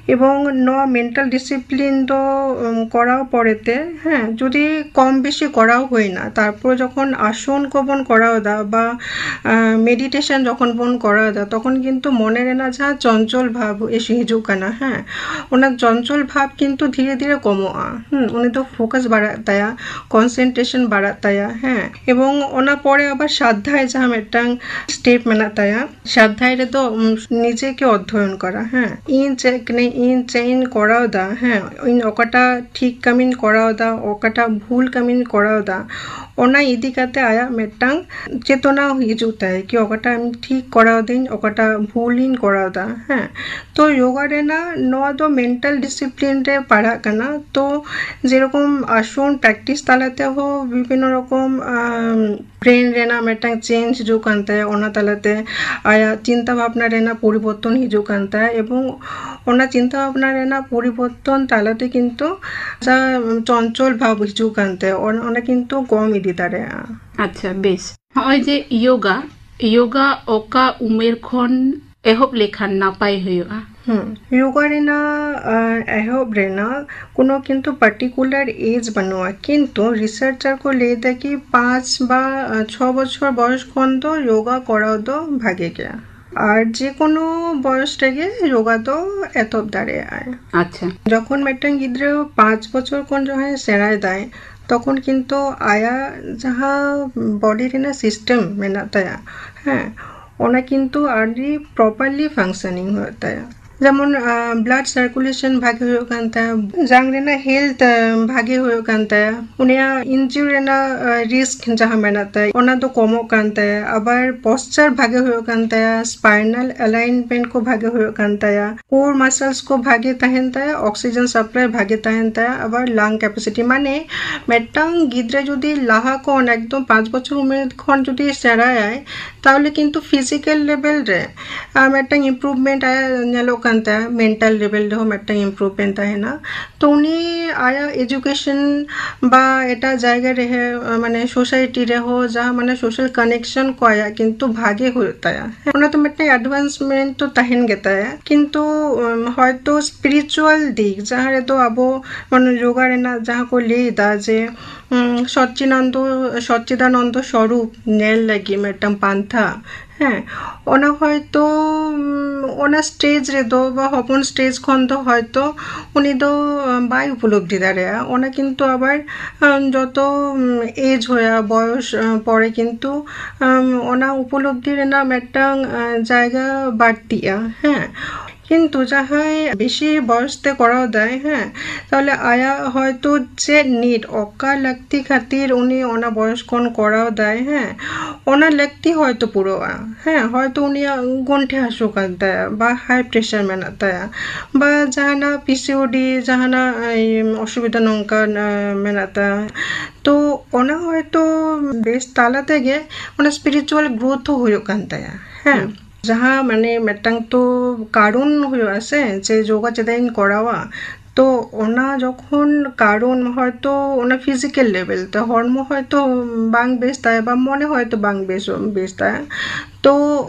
ᱮᱵᱚᱝ ᱱᱚᱣᱟ mental discipline ᱫᱚ, ᱩᱢ, ᱠᱚᱨᱟᱣ ᱯᱚᱨᱮᱛᱮ, ᱦᱮᱸ, ᱡᱩᱫᱤ ᱠᱚᱢ ᱵᱮᱥᱤ ᱠᱚᱨᱟᱣ ᱦᱩᱭᱱᱟ, ᱛᱟᱨᱯᱚᱨ ᱡᱚᱠᱷᱚᱱ ᱟᱥᱚᱱ ᱠᱚᱵᱚᱱ ᱠᱚᱨᱟᱣ ᱮᱫᱟ ᱵᱟ, ᱟᱸ, meditation ᱡᱚᱠᱷᱚᱱ ᱵᱚᱱ ᱠᱚᱨᱟᱣ ᱮᱫᱟ, ᱛᱚᱠᱷᱚᱱ ᱠᱤᱱᱛᱩ ᱢᱚᱱᱮ ᱨᱮᱱᱟᱜ ᱡᱟᱦᱟᱸ ᱪᱚᱧᱪᱚᱞ ᱵᱷᱟᱵᱽ ᱮᱥᱮ ᱦᱤᱡᱩᱜ ᱠᱟᱱᱟ, ᱦᱮᱸ, ᱚᱱᱟ ᱪᱚᱧᱪᱚᱞ ᱵᱷᱟᱵᱽ ᱠᱤᱱᱛᱩ ᱫᱷᱤᱨᱮ ᱫᱷᱤᱨᱮ ᱠᱚᱢᱚᱜᱼᱟ᱾ ᱦᱩᱸ, ᱩᱱᱤ ᱫᱚ focus ᱵᱟᱲᱟᱜ ᱛᱟᱭᱟ, concentration ᱵᱟᱲᱟᱜ ᱛᱟᱭᱟ, ᱦᱮᱸ, ᱮᱵᱚᱝ ᱚᱱᱟ ᱯᱚᱨᱮ ᱟᱵᱟᱨ ᱥᱟᱫᱽᱫᱷᱟᱭ ᱡᱟᱦᱟᱸ ᱢᱤᱫᱴᱟᱝ step ᱢᱮᱱᱟᱜ ᱛᱟᱭᱟ, ᱥᱟᱫᱽᱫᱷᱟᱭ ᱨᱮᱫᱚ, ᱩᱢ, ᱱᱤᱡᱮ ᱜᱮ ᱚᱫᱽᱫᱷᱚᱭᱚᱱ ᱠᱚᱨᱟ, ᱦᱮᱸ, ᱤᱧ ᱪᱮᱫ ᱠᱟᱹᱱᱟᱹᱧ, ᱤᱧ ᱪᱮᱫ ᱤᱧ ᱠᱚᱨᱟᱣ ᱮᱫᱟ, ᱦᱮᱸ, ᱤᱧ ᱚᱠᱟᱴᱟᱜ ᱴᱷᱤᱠ ᱠᱟᱹᱢᱤᱧ ᱠᱚᱨᱟᱣ ᱮᱫᱟ, ᱚᱠᱟᱴᱟᱜ ᱵᱷᱩᱞ ᱠᱟᱹᱢᱤᱧ ᱠᱚᱨᱟᱣ ᱮᱫᱟ, ᱚᱱᱟ ᱤᱫᱤ ᱠᱟᱛᱮ ᱟᱭᱟᱜ ᱢᱤᱫᱴᱟᱝ ᱪᱮᱛᱚᱱᱟ ᱦᱤᱡᱩᱜ ᱛᱟᱭ ᱠᱤ ᱚᱠᱟᱴᱟᱜ ᱤᱧ ᱴᱷᱤᱠ ᱠᱚᱨᱟᱣ ᱫᱟᱹᱧ, ᱚᱠᱟᱴᱟᱜ ᱵᱷᱩᱞᱤᱧ ᱠᱚᱨᱟᱣ ᱮᱫᱟ, ᱦᱮᱸ᱾ ᱛᱚ, ᱭᱳᱜᱟ ᱨᱮᱱᱟᱜ ᱱᱚᱣᱟ ᱫᱚ mental discipline ᱨᱮ ᱯᱟᱲᱟᱜ ᱠᱟᱱᱟ᱾ ᱛᱚ, ᱡᱮᱨᱚᱠᱚᱢ ᱟᱥᱚᱱ practice ᱛᱟᱞᱟ ᱛᱮᱦᱚᱸ ᱵᱤᱵᱷᱤᱱᱱᱚ ᱨᱚᱠᱚᱢ, ᱟᱢ, brain ᱨᱮᱱᱟᱜ ᱢᱤᱫᱴᱟᱝ change ᱦᱤᱡᱩᱜ ᱠᱟᱱ ᱛᱟᱭᱟ, ᱚᱱᱟ ᱛᱟᱞᱟᱛᱮ ᱟᱭᱟᱜ ᱪᱤᱱᱛᱟ ᱵᱷᱟᱵᱽᱱᱟ ᱨᱮᱱᱟᱜ ᱯᱚᱨᱤᱵᱚᱨᱛᱚᱱ ᱦᱤᱡᱩᱜ ᱠᱟᱱ ᱛᱟᱭᱟ, ᱮᱵᱚᱝ ᱚᱱᱟ ᱪᱤᱱᱛᱟ ᱵᱷᱟᱵᱽᱱᱟ ᱨᱮᱱᱟᱜ ᱯᱚᱨᱤᱵᱚᱨᱛᱚᱱ ᱛᱟᱞᱟᱛᱮ ᱠᱤᱱᱛᱩ ᱡᱟᱦᱟᱸ ᱪᱚᱧᱪᱚᱞ ᱵᱷᱟᱵᱽ ᱦᱤᱡᱩᱜ ᱠᱟᱱ ᱛᱟᱭᱟ, ᱚᱱ-, ᱚᱱᱟ ᱠᱤᱱᱛᱩ ᱠᱚᱢ ᱤᱫᱤ ᱫᱟᱲᱮᱭᱟᱜᱼᱟ᱾ ᱟᱪᱪᱷᱟ, ᱵᱮᱥ᱾ ᱦᱚᱸᱜᱼᱚᱭ ᱡᱮ ᱭᱳᱜᱟ, ᱭᱳᱜᱟ ᱚᱠᱟ ᱩᱢᱮᱨ ᱠᱷᱚᱱ ᱮᱦᱚᱵ ᱞᱮᱠᱷᱟᱱ ᱱᱟᱯᱟᱭ ᱦᱩᱭᱩᱜᱼᱟ? ᱦᱩᱸ, ᱭᱳᱜᱟ ᱨᱮᱱᱟᱜ ᱟᱸ, ᱮᱦᱚᱵ ᱨᱮᱱᱟᱜ ᱠᱳᱱᱳ ᱠᱤᱱᱛᱩ ᱯᱟᱨᱴᱤᱠᱩᱞᱟᱨ ᱮᱡᱽ ᱵᱟᱹᱱᱩᱜᱼᱟ, ᱠᱤᱱᱛᱩ ᱨᱤᱥᱟᱨᱪᱟᱨ ᱠᱚ ᱞᱟᱹᱭ ᱮᱫᱟ ᱠᱤ ᱯᱟᱸᱪ ᱵᱟ ᱟᱸ, ᱪᱷᱚ ᱵᱚᱪᱷᱚᱨ ᱵᱚᱭᱚᱥ ᱠᱷᱚᱱ ᱫᱚ ᱭᱳᱜᱟ ᱠᱚᱨᱟᱣ ᱫᱚ ᱵᱷᱟᱜᱮ ᱜᱮᱭᱟ᱾ ᱟᱨ ᱡᱮ ᱠᱳᱱᱳ ᱵᱚᱭᱚᱥ ᱨᱮᱜᱮ ᱭᱳᱜᱟ ᱫᱚ ᱮᱛᱚᱦᱚᱵ ᱫᱟᱲᱮᱭᱟᱜᱼᱟᱭ᱾ ᱟᱪᱪᱷᱟ᱾ ᱡᱚᱠᱷᱚᱱ ᱢᱤᱫᱴᱟᱝ ᱜᱤᱫᱽᱨᱟᱹ ᱯᱟᱸᱪ ᱵᱚᱪᱷᱚᱨ ᱠᱷᱚᱱ ᱡᱟᱦᱟᱸᱭ ᱥᱮᱬᱟᱭ ᱫᱟᱭ, ᱛᱚᱠᱷᱚᱱ ᱠᱤᱱᱛᱩ ᱟᱭᱟᱜ ᱡᱟᱦᱟᱸ ᱵᱚᱰᱤ ᱨᱮᱱᱟᱜ ᱥᱤᱥᱴᱮᱢ ᱢᱮᱱᱟᱜ ᱛᱟᱭᱟ, ᱦᱮᱸ, ᱚᱱᱟ ᱠᱤᱱᱛᱩ ᱟᱹᱰᱤ ᱯᱨᱚᱯᱟᱨᱞᱤ ᱯᱷᱟᱝᱥᱚᱱᱤᱝ ᱦᱩᱭᱩᱜ ᱛᱟᱭᱟ᱾ ᱡᱮᱢᱚᱱ ᱵᱞᱟᱰ ᱥᱟᱨᱠᱩᱞᱮᱥᱚᱱ ᱵᱷᱟᱜᱮ ᱦᱩᱭᱩᱜ ᱠᱟᱱ ᱛᱟᱭᱟ, ᱡᱟᱝ ᱨᱮᱱᱟᱜ ᱦᱮᱞᱛᱷ ᱵᱷᱟᱜᱮ ᱦᱩᱭᱩᱜ ᱠᱟᱱ ᱛᱟᱭᱟ, ᱩᱱᱤᱭᱟᱜ ᱤᱱᱡᱩᱨᱤ ᱨᱮᱱᱟᱜ ᱨᱤᱥᱠ ᱡᱟᱦᱟᱸ ᱢᱮᱱᱟᱜ ᱛᱟᱭᱟ ᱚᱱᱟ ᱫᱚ ᱠᱚᱢᱚᱜ ᱠᱟᱱ ᱛᱟᱭᱟ, ᱟᱵᱟᱨ ᱯᱚᱥᱪᱟᱨ ᱵᱷᱟᱜᱮ ᱦᱩᱭᱩᱜ ᱠᱟᱱ ᱛᱟᱭᱟ, ᱥᱯᱟᱭᱱᱟᱞ ᱮᱞᱟᱭᱤᱱᱢᱮᱱᱴ ᱠᱚ ᱵᱷᱟᱜᱮ ᱦᱩᱭᱩᱜ ᱠᱟᱱ ᱛᱟᱭᱟ, ᱠᱳᱨ ᱢᱟᱥᱟᱞᱥ ᱠᱚ ᱵᱷᱟᱜᱮ ᱛᱟᱦᱮᱱ ᱛᱟᱭᱟ, ᱚᱠᱥᱤᱡᱮᱱ ᱥᱟᱯᱞᱟᱭ ᱵᱷᱟᱜᱮ ᱛᱟᱦᱮᱱ ᱛᱟᱭᱟ, ᱟᱵᱟᱨ ᱞᱟᱝ ᱠᱮᱯᱟᱥᱤᱴᱤ᱾ ᱢᱟᱱᱮ ᱢᱤᱫᱴᱟᱝ ᱜᱤᱫᱽᱨᱟᱹ ᱡᱩᱫᱤ ᱞᱟᱦᱟ ᱠᱷᱚᱱ ᱮᱠᱫᱚᱢ ᱯᱟᱸᱪ ᱵᱚᱪᱷᱚᱨ ᱩᱢᱮᱨ ᱠᱷᱚᱱ ᱡᱩᱫᱤ ᱥᱮᱬᱟᱭᱟᱭ, ᱛᱟᱦᱚᱞᱮ ᱠᱤᱱᱛᱩ ᱯᱷᱤᱡᱤᱠᱮᱞ ᱞᱮᱵᱮᱞ ᱨᱮ ᱟᱨ ᱢᱤᱫᱴᱟᱝ ᱤᱢᱯᱨᱩᱵᱷᱢᱮᱱᱴ ᱟᱭᱟᱜ ᱧᱮᱞᱚᱜ ᱠᱟᱱ ᱛᱟᱭᱟ, ᱢᱮᱱᱴᱟᱞ ᱞᱮᱵᱮᱞ ᱨᱮᱦᱚᱸ ᱢᱤᱫᱴᱟᱝ ᱤᱢᱯᱨᱩᱵᱷᱢᱮᱱᱴ ᱛᱟᱦᱮᱱᱟ᱾ ᱛᱚ ᱩᱱᱤ ᱟᱭᱟᱜ ᱮᱡᱩᱠᱮᱥᱚᱱ ᱵᱟ ᱮᱴᱟᱜ ᱡᱟᱭᱜᱟ ᱨᱮ, ᱢᱟᱱᱮ ᱥᱳᱥᱟᱭᱴᱤ ᱨᱮᱦᱚᱸ ᱡᱟᱦᱟᱸ ᱢᱟᱱᱮ ᱥᱳᱥᱟᱞ ᱠᱟᱱᱮᱠᱥᱚᱱ ᱠᱚ ᱟᱭᱟᱜ ᱠᱤᱱᱛᱩ ᱵᱷᱟᱜᱮ ᱦᱩᱭᱩᱜ ᱛᱟᱭᱟ᱾ ᱚᱱᱟ ᱫᱚ ᱢᱤᱫᱴᱟᱝ ᱮᱰᱵᱷᱟᱱᱥᱢᱮᱱᱴ ᱫᱚ ᱛᱟᱦᱮᱱ ᱜᱮᱛᱟᱭᱟ, ᱠᱤᱱᱛᱩ ᱩᱢ, ᱦᱚᱭᱛᱳ ᱥᱯᱤᱨᱤᱪᱩᱣᱟᱞ ᱫᱤᱠ ᱡᱟᱦᱟᱸ ᱨᱮᱫᱚ ᱟᱵᱚ ᱢᱟᱱᱮ ᱡᱳᱜᱟ ᱨᱮᱱᱟᱜ ᱡᱟᱦᱟᱸ ᱠᱚ ᱞᱟᱹᱭ ᱮᱫᱟ ᱡᱮ ᱩᱢ, ᱥᱚᱪᱪᱤᱱᱟᱱᱫᱚ ᱥᱚᱪᱪᱤᱫᱟᱱᱚᱱᱫᱚ ᱥᱚᱨᱩᱯ ᱧᱮᱞ ᱞᱟᱹᱜᱤᱫ ᱢᱤᱫᱴᱟᱝ ᱯᱟᱱᱛᱷᱟ, ᱦᱮᱸ, ᱚᱱᱟ ᱦᱚᱭᱛᱳ ᱩᱢ, ᱚᱱᱟ ᱥᱴᱮᱡᱽ ᱨᱮᱫᱚ ᱵᱟ ᱦᱚᱯᱚᱱ ᱥᱴᱮᱡᱽ ᱠᱷᱚᱱ ᱫᱚ ᱦᱚᱭᱛᱳ ᱩᱱᱤ ᱫᱚ ᱩᱢ, ᱵᱟᱭ ᱩᱯᱚᱞᱚᱵᱽᱫᱷᱤ ᱫᱟᱲᱮᱭᱟᱜᱼᱟ᱾ ᱚᱱᱟ ᱠᱤᱱᱛᱩ ᱟᱵᱟᱨ ᱩᱢ, ᱡᱚᱛᱚ ᱩᱢ, ᱮᱡᱽ ᱦᱩᱭᱩᱜᱼᱟ, ᱵᱚᱭᱚᱥ ᱩᱢ, ᱯᱚᱨᱮ ᱠᱤᱱᱛᱩ ᱩᱢ, ᱚᱱᱟ ᱩᱯᱚᱞᱚᱵᱽᱫᱷᱤ ᱨᱮᱱᱟᱜ ᱢᱤᱫᱴᱟᱝ ᱩᱢ, ᱡᱟᱭᱜᱟ ᱵᱟᱹᱲᱛᱤᱜᱼᱟ, ᱦᱮᱸ᱾ ᱠᱤᱱᱛᱩ ᱡᱟᱦᱟᱸᱭ ᱵᱮᱥᱤ ᱵᱚᱭᱚᱥ ᱛᱮ ᱠᱚᱨᱟᱣ ᱫᱟᱭ, ᱦᱮᱸ, ᱛᱟᱦᱚᱞᱮ ᱟᱭᱟᱜ ᱦᱚᱭᱛᱳ ᱪᱮᱫ ᱱᱤᱰ, ᱚᱠᱟ ᱞᱟᱹᱠᱛᱤ ᱠᱷᱟᱹᱛᱤᱨ ᱩᱱᱤ ᱚᱱᱟ ᱵᱚᱭᱚᱥ ᱠᱷᱚᱱ ᱠᱚᱨᱟᱣ ᱫᱟᱭ, ᱦᱮᱸ, ᱚᱱᱟ ᱞᱟᱹᱠᱛᱤ ᱦᱚᱭᱛᱳ ᱯᱩᱨᱟᱹᱜᱼᱟ, ᱦᱮᱸ, ᱦᱚᱭᱛᱳ ᱩᱱᱤᱭᱟᱜ ᱜᱚᱱᱴᱷᱮ ᱦᱟᱹᱥᱩ ᱠᱟᱱ ᱛᱟᱭᱟ ᱵᱟ ᱦᱟᱭ ᱯᱨᱮᱥᱟᱨ ᱢᱮᱱᱟᱜ ᱛᱟᱭᱟ ᱵᱟ ᱡᱟᱦᱟᱱᱟᱜ ᱯᱤᱥᱤᱳᱰᱤ ᱡᱟᱦᱟᱱᱟᱜ ᱮᱢ, ᱚᱥᱩᱵᱤᱫᱷᱟ ᱱᱚᱝᱠᱟᱱ ᱮ, ᱢᱮᱱᱟᱜ ᱛᱟᱭᱟ, ᱛᱚ ᱚᱱᱟ ᱦᱚᱭᱛᱳ ᱵᱮᱥ ᱛᱟᱞᱟ ᱛᱮᱜᱮ ᱚᱱᱟ ᱥᱯᱤᱨᱤᱪᱩᱣᱟᱞ ᱜᱨᱳᱛᱷ ᱦᱚᱸ ᱦᱩᱭᱩᱜ ᱠᱟᱱ ᱛᱟᱭᱟ, ᱦᱮᱸ᱾ ᱡᱟᱦᱟᱸ ᱢᱟᱱᱮ ᱢᱤᱫᱴᱟᱝ ᱛᱚ ᱠᱟᱨᱚᱱ ᱦᱩᱭᱩᱜᱼᱟ ᱥᱮ, ᱡᱮ ᱡᱳᱜᱟ ᱪᱮᱫᱟᱜ ᱤᱧ ᱠᱚᱨᱟᱣᱟ, ᱛᱚ ᱚᱱᱟ ᱡᱚᱠᱷᱚᱱ ᱠᱟᱨᱚᱱ ᱦᱚᱭᱛᱚ ᱚᱱᱟ ᱯᱷᱤᱡᱤᱠᱮᱞ ᱞᱮᱵᱮᱞ ᱛᱮ ᱦᱚᱲᱢᱚ ᱦᱚᱭᱛᱚ ᱵᱟᱝ ᱵᱮᱥ ᱛᱟᱭᱟ ᱵᱟ ᱢᱚᱱᱮ ᱦᱚᱭᱛᱚ ᱵᱟᱝ ᱵᱮᱥ, ᱵᱮᱥ ᱛᱟᱭᱟ, ᱛᱚ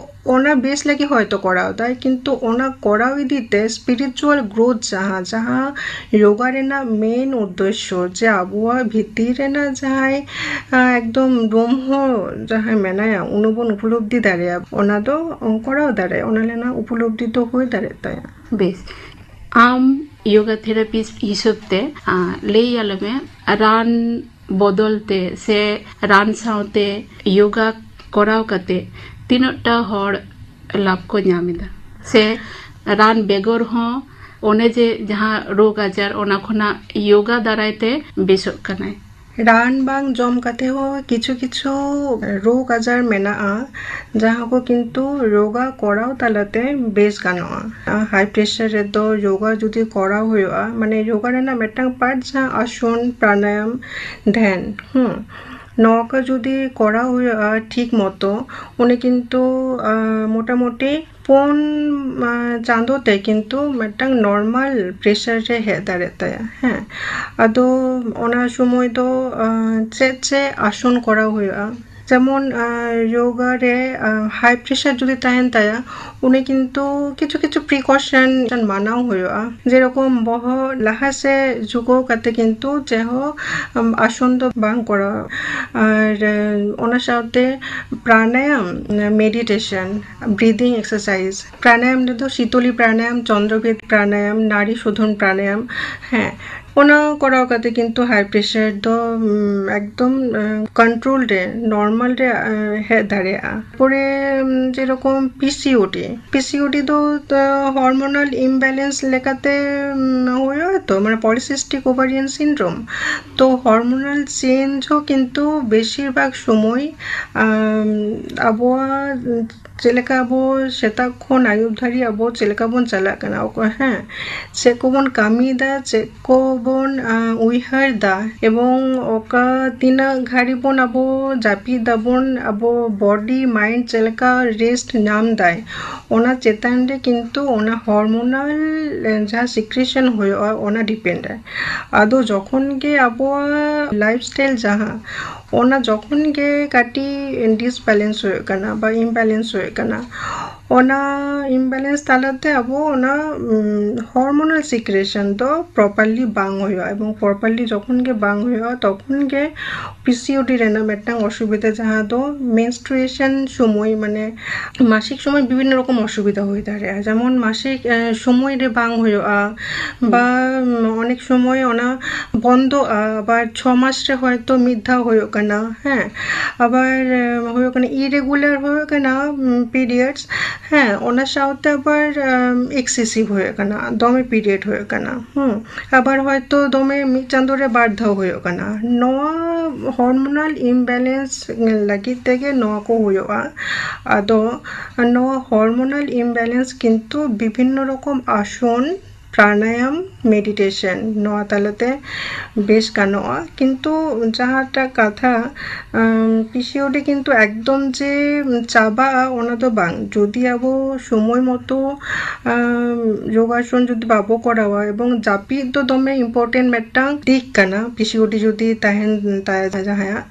ᱚᱱᱟ ᱵᱮᱥ ᱞᱟᱹᱜᱤᱫ ᱦᱚᱭᱛᱚ ᱠᱚᱨᱟᱣ ᱫᱟᱭ, ᱠᱤᱱᱛᱩ ᱚᱱᱟ ᱠᱚᱨᱟᱣ ᱤᱫᱤ ᱛᱮ ᱥᱯᱤᱨᱤᱪᱩᱣᱟᱞ ᱜᱨᱳᱛᱷ ᱡᱟᱦᱟᱸ, ᱡᱟᱦᱟᱸ ᱭᱳᱜᱟ ᱨᱮᱱᱟᱜ ᱢᱮᱱ ᱩᱫᱽᱫᱮᱥᱥᱚ, ᱡᱮ ᱟᱵᱚᱣᱟᱜ ᱵᱷᱤᱛᱤᱨ ᱨᱮᱱᱟᱜ ᱡᱟᱦᱟᱸᱭ, ᱟᱸ, ᱮᱠᱫᱚᱢ ᱵᱨᱚᱦᱢᱚ ᱡᱟᱦᱟᱸᱭ ᱢᱮᱱᱟᱭᱟ, ᱩᱱᱤ ᱵᱚᱱ ᱩᱯᱚᱞᱚᱵᱽᱫᱷᱤ ᱫᱟᱲᱮᱭᱟᱜᱼᱟ, ᱚᱱᱟ ᱫᱚ ᱠᱚᱨᱟᱣ ᱫᱟᱲᱮᱭᱟᱜᱼᱟ, ᱚᱱᱟ ᱨᱮᱱᱟᱜ ᱩᱯᱚᱞᱚᱵᱽᱫᱷᱤ ᱫᱚ ᱦᱩᱭ ᱫᱟᱲᱮᱭᱟᱜ ᱛᱟᱭᱟ᱾ ᱵᱮᱥ, ᱟᱢ ᱭᱳᱜᱟ ᱛᱷᱮᱨᱟᱯᱤᱥᱴ ᱦᱤᱥᱟᱹᱵ ᱛᱮ, ᱟᱸ, ᱞᱟᱹᱭ ᱟᱞᱮ ᱢᱮ, ᱨᱟᱱ ᱵᱚᱫᱚᱞ ᱛᱮ ᱥᱮ ᱨᱟᱱ ᱥᱟᱶᱛᱮ ᱭᱳᱜᱟ ᱠᱚᱨᱟᱣ ᱠᱟᱛᱮ ᱛᱤᱱᱟᱹᱜ ᱴᱟ ᱦᱚᱲ ᱞᱟᱵᱷ ᱠᱚ ᱧᱟᱢ ᱮᱫᱟ, ᱥᱮ ᱨᱟᱱ ᱵᱮᱜᱚᱨ ᱦᱚᱸ ᱚᱱᱮ ᱡᱮ ᱡᱟᱦᱟᱸ ᱨᱳᱜᱽ ᱟᱡᱟᱨ, ᱚᱱᱟ ᱠᱷᱚᱱᱟᱜ ᱭᱳᱜᱟ ᱫᱟᱨᱟᱭ ᱛᱮ ᱵᱮᱥᱚᱜ ᱠᱟᱱᱟᱭ? ᱨᱟᱱ ᱵᱟᱝ ᱡᱚᱢ ᱠᱟᱛᱮ ᱦᱚᱸ ᱠᱤᱪᱷᱩ ᱠᱤᱪᱷᱩ ᱨᱳᱜᱽ ᱟᱡᱟᱨ ᱢᱮᱱᱟᱜᱼᱟ, ᱡᱟᱦᱟᱸ ᱠᱚ ᱠᱤᱱᱛᱩ ᱭᱳᱜᱟ ᱠᱚᱨᱟᱣ ᱛᱟᱞᱟᱛᱮ ᱵᱮᱥ ᱜᱟᱱᱚᱜᱼᱟ᱾ ᱦᱟᱭ ᱯᱨᱮᱥᱟᱨ ᱨᱮᱫᱚ ᱭᱳᱜᱟ ᱡᱩᱫᱤ ᱠᱚᱨᱟᱣ ᱦᱩᱭᱩᱜᱼᱟ, ᱢᱟᱱᱮ ᱭᱳᱜᱟ ᱨᱮᱱᱟᱜ ᱢᱤᱫᱴᱟᱝ ᱯᱟᱨᱴ ᱡᱟᱦᱟᱸ ᱟᱥᱚᱱ, ᱯᱨᱟᱱᱟᱭᱟᱢ, ᱫᱷᱮᱱ, ᱦᱩᱸ, ᱱᱚᱣᱟ ᱠᱚ ᱡᱩᱫᱤ ᱠᱚᱨᱟᱣ ᱦᱩᱭᱩᱜᱼᱟ ᱴᱷᱤᱠ ᱢᱚᱛᱚ, ᱩᱱᱤ ᱠᱤᱱᱛᱩ, ᱟᱸ, ᱢᱚᱴᱟᱢᱩᱴᱤ ᱯᱩᱱ, ᱟᱸ, ᱪᱟᱸᱫᱳ ᱛᱮ ᱠᱤᱱᱛᱩ ᱢᱤᱫᱴᱟᱝ ᱱᱚᱨᱢᱟᱞ ᱯᱨᱮᱥᱟᱨ ᱨᱮ ᱦᱮᱡ ᱫᱟᱲᱮᱭᱟᱜ ᱛᱟᱭᱟ᱾ ᱦᱮᱸ, ᱟᱫᱚ ᱚᱱᱟ ᱥᱚᱢᱚᱭ ᱫᱚ, ᱟᱸ, ᱪᱮᱫ ᱪᱮᱫ ᱟᱥᱚᱱ ᱠᱚᱨᱟᱣ ᱦᱩᱭᱩᱜᱼᱟ? ᱡᱮᱢᱚᱱ, ᱟᱸ, ᱭᱳᱜᱟ ᱨᱮ, ᱟᱸ, ᱦᱟᱭ ᱯᱨᱮᱥᱟᱨ ᱡᱩᱫᱤ ᱛᱟᱦᱮᱱ ᱛᱟᱭᱟ, ᱩᱱᱤ ᱠᱤᱱᱛᱩ ᱠᱤᱪᱷᱩ ᱠᱤᱪᱷᱩ ᱯᱨᱤᱠᱚᱥᱚᱱ ᱢᱟᱱᱟᱣ ᱦᱩᱭᱩᱜᱼᱟ, ᱡᱮᱨᱚᱠᱚᱢ ᱵᱚᱦᱚᱜ ᱞᱟᱦᱟ ᱥᱮᱫ ᱡᱷᱩᱠᱟᱹᱣ ᱠᱟᱛᱮ ᱠᱤᱱᱛᱩ ᱪᱮᱫ ᱦᱚᱸ, ᱟᱸ, ᱟᱥᱚᱱ ᱫᱚ ᱵᱟᱝ ᱠᱚᱨᱟᱣ᱾ ᱟᱨ, ᱟᱸ, ᱚᱱᱟ ᱥᱟᱶᱛᱮ ᱯᱨᱟᱱᱟᱭᱟᱢ, ᱢᱮᱰᱤᱴᱮᱥᱚᱱ, ᱵᱨᱤᱫᱤᱝ ᱮᱠᱥᱟᱨᱥᱟᱭᱤᱡᱽ, ᱯᱨᱟᱱᱟᱭᱟᱢ ᱨᱮᱫᱚ ᱥᱤᱛᱚᱞᱤ ᱯᱨᱟᱱᱟᱭᱟᱢ, ᱪᱚᱱᱫᱨᱚᱵᱷᱮᱫ ᱯᱨᱟᱱᱟᱭᱟᱢ, ᱱᱟᱲᱤ ᱥᱳᱫᱷᱚᱱ ᱯᱨᱟᱱᱟᱭᱟᱢ, ᱦᱮᱸ, ᱚᱱᱟ ᱠᱚᱨᱟᱣ ᱠᱟᱛᱮ ᱠᱤᱱᱛᱩ ᱦᱟᱭ ᱯᱨᱮᱥᱟᱨ ᱫᱚ, ᱩᱢ, ᱮᱠᱫᱚᱢ, ᱮ, ᱠᱚᱱᱴᱨᱳᱞ ᱨᱮ, ᱱᱚᱨᱢᱟᱞ ᱨᱮ, ᱮ, ᱦᱮᱡ ᱫᱟᱲᱮᱭᱟᱜᱼᱟ᱾ ᱯᱚᱨᱮ, ᱩᱢ, ᱡᱮᱨᱚᱠᱚᱢ ᱯᱤ ᱥᱤ ᱳ ᱰᱤ, ᱯᱤ ᱥᱤ ᱳ ᱰᱤ ᱫᱚ, ᱛᱚ, ᱦᱚᱨᱢᱳᱱᱟᱞ ᱤᱢᱵᱮᱞᱮᱱᱥ ᱞᱮᱠᱟᱛᱮ, ᱩᱢ, ᱦᱩᱭᱩᱜᱼᱟ ᱛᱚ, ᱢᱟᱱᱮ ᱯᱚᱞᱤᱥᱤᱥᱴᱤᱠ ᱳᱵᱷᱟᱨᱤᱭᱟᱱ ᱥᱤᱱᱰᱨᱳᱢ᱾ ᱛᱚ ᱦᱚᱨᱢᱳᱱᱟᱞ ᱪᱮᱧᱡᱽ ᱦᱚᱸ ᱠᱤᱱᱛᱩ ᱵᱮᱥᱤᱨ ᱵᱷᱟᱜᱽ ᱥᱚᱢᱚᱭ, ᱟᱢ, ᱟᱵᱚᱣᱟᱜ ᱪᱮᱫ ᱞᱮᱠᱟ ᱟᱵᱚ ᱥᱮᱛᱟᱜ ᱠᱷᱚᱱ ᱟᱹᱭᱩᱵ ᱫᱷᱟᱹᱨᱤᱡ ᱟᱵᱚ ᱪᱮᱫ ᱞᱮᱠᱟ ᱵᱚᱱ ᱪᱟᱞᱟᱜ ᱠᱟᱱᱟ, ᱚᱠᱚᱭ, ᱦᱮᱸ, ᱪᱮᱫ ᱠᱚᱵᱚᱱ ᱠᱟᱹᱢᱤᱭᱮᱫᱟ, ᱪᱮᱫ ᱠᱚᱵᱚᱱ, ᱟᱸ, ᱩᱭᱦᱟᱹᱨ ᱫᱟ, ᱮᱵᱚᱝ ᱚᱠᱟ ᱛᱤᱱᱟᱹᱜ ᱜᱷᱟᱹᱲᱤ ᱵᱚᱱ ᱟᱵᱚ ᱡᱟᱹᱯᱤᱫ ᱫᱟᱵᱚᱱ, ᱟᱵᱚ body mind ᱪᱮᱫ ᱞᱮᱠᱟ rest ᱧᱟᱢ ᱫᱟᱭ, ᱚᱱᱟ ᱪᱮᱛᱟᱱ ᱨᱮ ᱠᱤᱱᱛᱩ ᱚᱱᱟ hormonal, ᱮ, ᱡᱟᱦᱟᱸ secretion ᱦᱩᱭᱩᱜᱼᱟ, ᱚᱱᱟ depend ᱟᱭ᱾ ᱟᱫᱚ ᱡᱚᱠᱷᱚᱱ ᱜᱮ ᱟᱵᱚᱣᱟᱜ lifestyle ᱡᱟᱦᱟᱸ, ᱚᱱᱟ ᱡᱚᱠᱷᱚᱱ ᱜᱮ ᱠᱟᱹᱴᱤᱡ disbalance ᱦᱩᱭᱩᱜ ᱠᱟᱱᱟ ᱵᱟ imbalance ᱦᱩᱭᱩᱜ ᱠᱟᱱᱟ, ᱚᱱᱟ imbalance ᱛᱟᱞᱟᱛᱮ ᱟᱵᱚ ᱚᱱᱟ, ᱩᱢ, hormonal secretion ᱫᱚ properly ᱵᱟᱝ ᱦᱩᱭᱩᱜᱼᱟ, ᱮᱵᱚᱝ properly ᱡᱚᱠᱷᱚᱱ ᱜᱮ ᱵᱟᱝ ᱦᱩᱭᱩᱜᱼᱟ, ᱛᱚᱠᱷᱚᱱ ᱜᱮ P C O D ᱨᱮᱱᱟᱜ ᱢᱤᱫᱴᱟᱝ ᱚᱥᱩᱵᱤᱫᱷᱟ, ᱡᱟᱦᱟᱸ ᱫᱚ menstruation ᱥᱚᱢᱚᱭ, ᱢᱟᱱᱮ ᱢᱟᱥᱤᱠ ᱥᱚᱢᱚᱭ ᱵᱤᱵᱷᱤᱱᱱᱚ ᱨᱚᱠᱚᱢ ᱚᱥᱩᱵᱤᱫᱷᱟ ᱦᱩᱭ ᱫᱟᱲᱮᱭᱟᱜᱼᱟ, ᱡᱮᱢᱚᱱ ᱢᱟᱥᱤᱠ, ᱮ, ᱥᱚᱢᱚᱭ ᱨᱮ ᱵᱟᱝ ᱦᱩᱭᱩᱜᱼᱟ, ᱵᱟ, ᱩᱢ, ᱚᱱᱮᱠ ᱥᱚᱢᱚᱭ ᱚᱱᱟ ᱵᱚᱱᱫᱚᱜᱼᱟ, ᱟᱵᱟᱨ ᱪᱷᱚ ᱢᱟᱥ ᱨᱮ ᱦᱚᱭᱛᱚ ᱢᱤᱫ ᱫᱷᱟᱣ ᱦᱩᱭᱩᱜ ᱠᱟᱱᱟ, ᱦᱮᱸ, ᱟᱵᱟᱨ, ᱮ, ᱦᱩᱭᱩᱜ ᱠᱟᱱᱟ irregular ᱦᱩᱭᱩᱜ ᱠᱟᱱᱟ, ᱩᱢ, periods, ᱦᱮᱸ, ᱚᱱᱟ ᱥᱟᱶᱛᱮ ᱟᱵᱟᱨ, ᱮᱢ, excessive ᱦᱩᱭᱩᱜ ᱠᱟᱱᱟ, ᱫᱚᱢᱮ period ᱦᱩᱭᱩᱜ ᱠᱟᱱᱟ, ᱦᱩᱸ, ᱟᱵᱟᱨ ᱦᱚᱭᱛᱚ ᱫᱚᱢᱮ ᱢᱤᱫ ᱪᱟᱸᱫᱳ ᱨᱮ ᱵᱟᱨ ᱫᱷᱟᱣ ᱦᱩᱭᱩᱜ ᱠᱟᱱᱟ᱾ ᱱᱚᱣᱟ hormonal imbalance ᱞᱟᱹᱜᱤᱫ ᱛᱮᱜᱮ ᱱᱚᱣᱟ ᱠᱚ ᱦᱩᱭᱩᱜᱼᱟ᱾ ᱟᱫᱚ ᱱᱚᱣᱟ hormonal imbalance ᱠᱤᱱᱛᱩ ᱵᱤᱵᱷᱤᱱᱱᱚ ᱨᱚᱠᱚᱢ ᱟᱥᱚᱱ, ᱯᱨᱟᱱᱟᱭᱟᱢ, meditation, ᱱᱚᱣᱟ ᱛᱟᱞᱟᱛᱮ ᱵᱮᱥ ᱜᱟᱱᱚᱜᱼᱟ᱾ ᱠᱤᱱᱛᱩ ᱡᱟᱦᱟᱸᱴᱟᱜ ᱠᱟᱛᱷᱟ, ᱟᱢ, P C O D ᱠᱤᱱᱛᱩ ᱮᱠᱫᱚᱢ ᱡᱮ ᱪᱟᱵᱟᱜᱼᱟ, ᱚᱱᱟ ᱫᱚ ᱵᱟᱝ᱾ ᱡᱩᱫᱤ ᱟᱵᱚ ᱥᱚᱢᱚᱭ ᱢᱚᱛᱚ, ᱟᱢ, ᱡᱳᱜᱟᱥᱚᱱ ᱡᱩᱫᱤ ᱵᱟᱵᱚ ᱠᱚᱨᱟᱣᱟ, ᱮᱵᱚᱝ ᱡᱟᱹᱯᱤᱫ ᱫᱚ ᱫᱚᱢᱮ important ᱢᱤᱫᱴᱟᱝ ᱫᱤᱠ ᱠᱟᱱᱟ, P C O D ᱡᱩᱫᱤ ᱛᱟᱦᱮᱱ ᱛᱟᱭᱟ ᱡᱟᱦᱟᱸᱭᱟᱜ,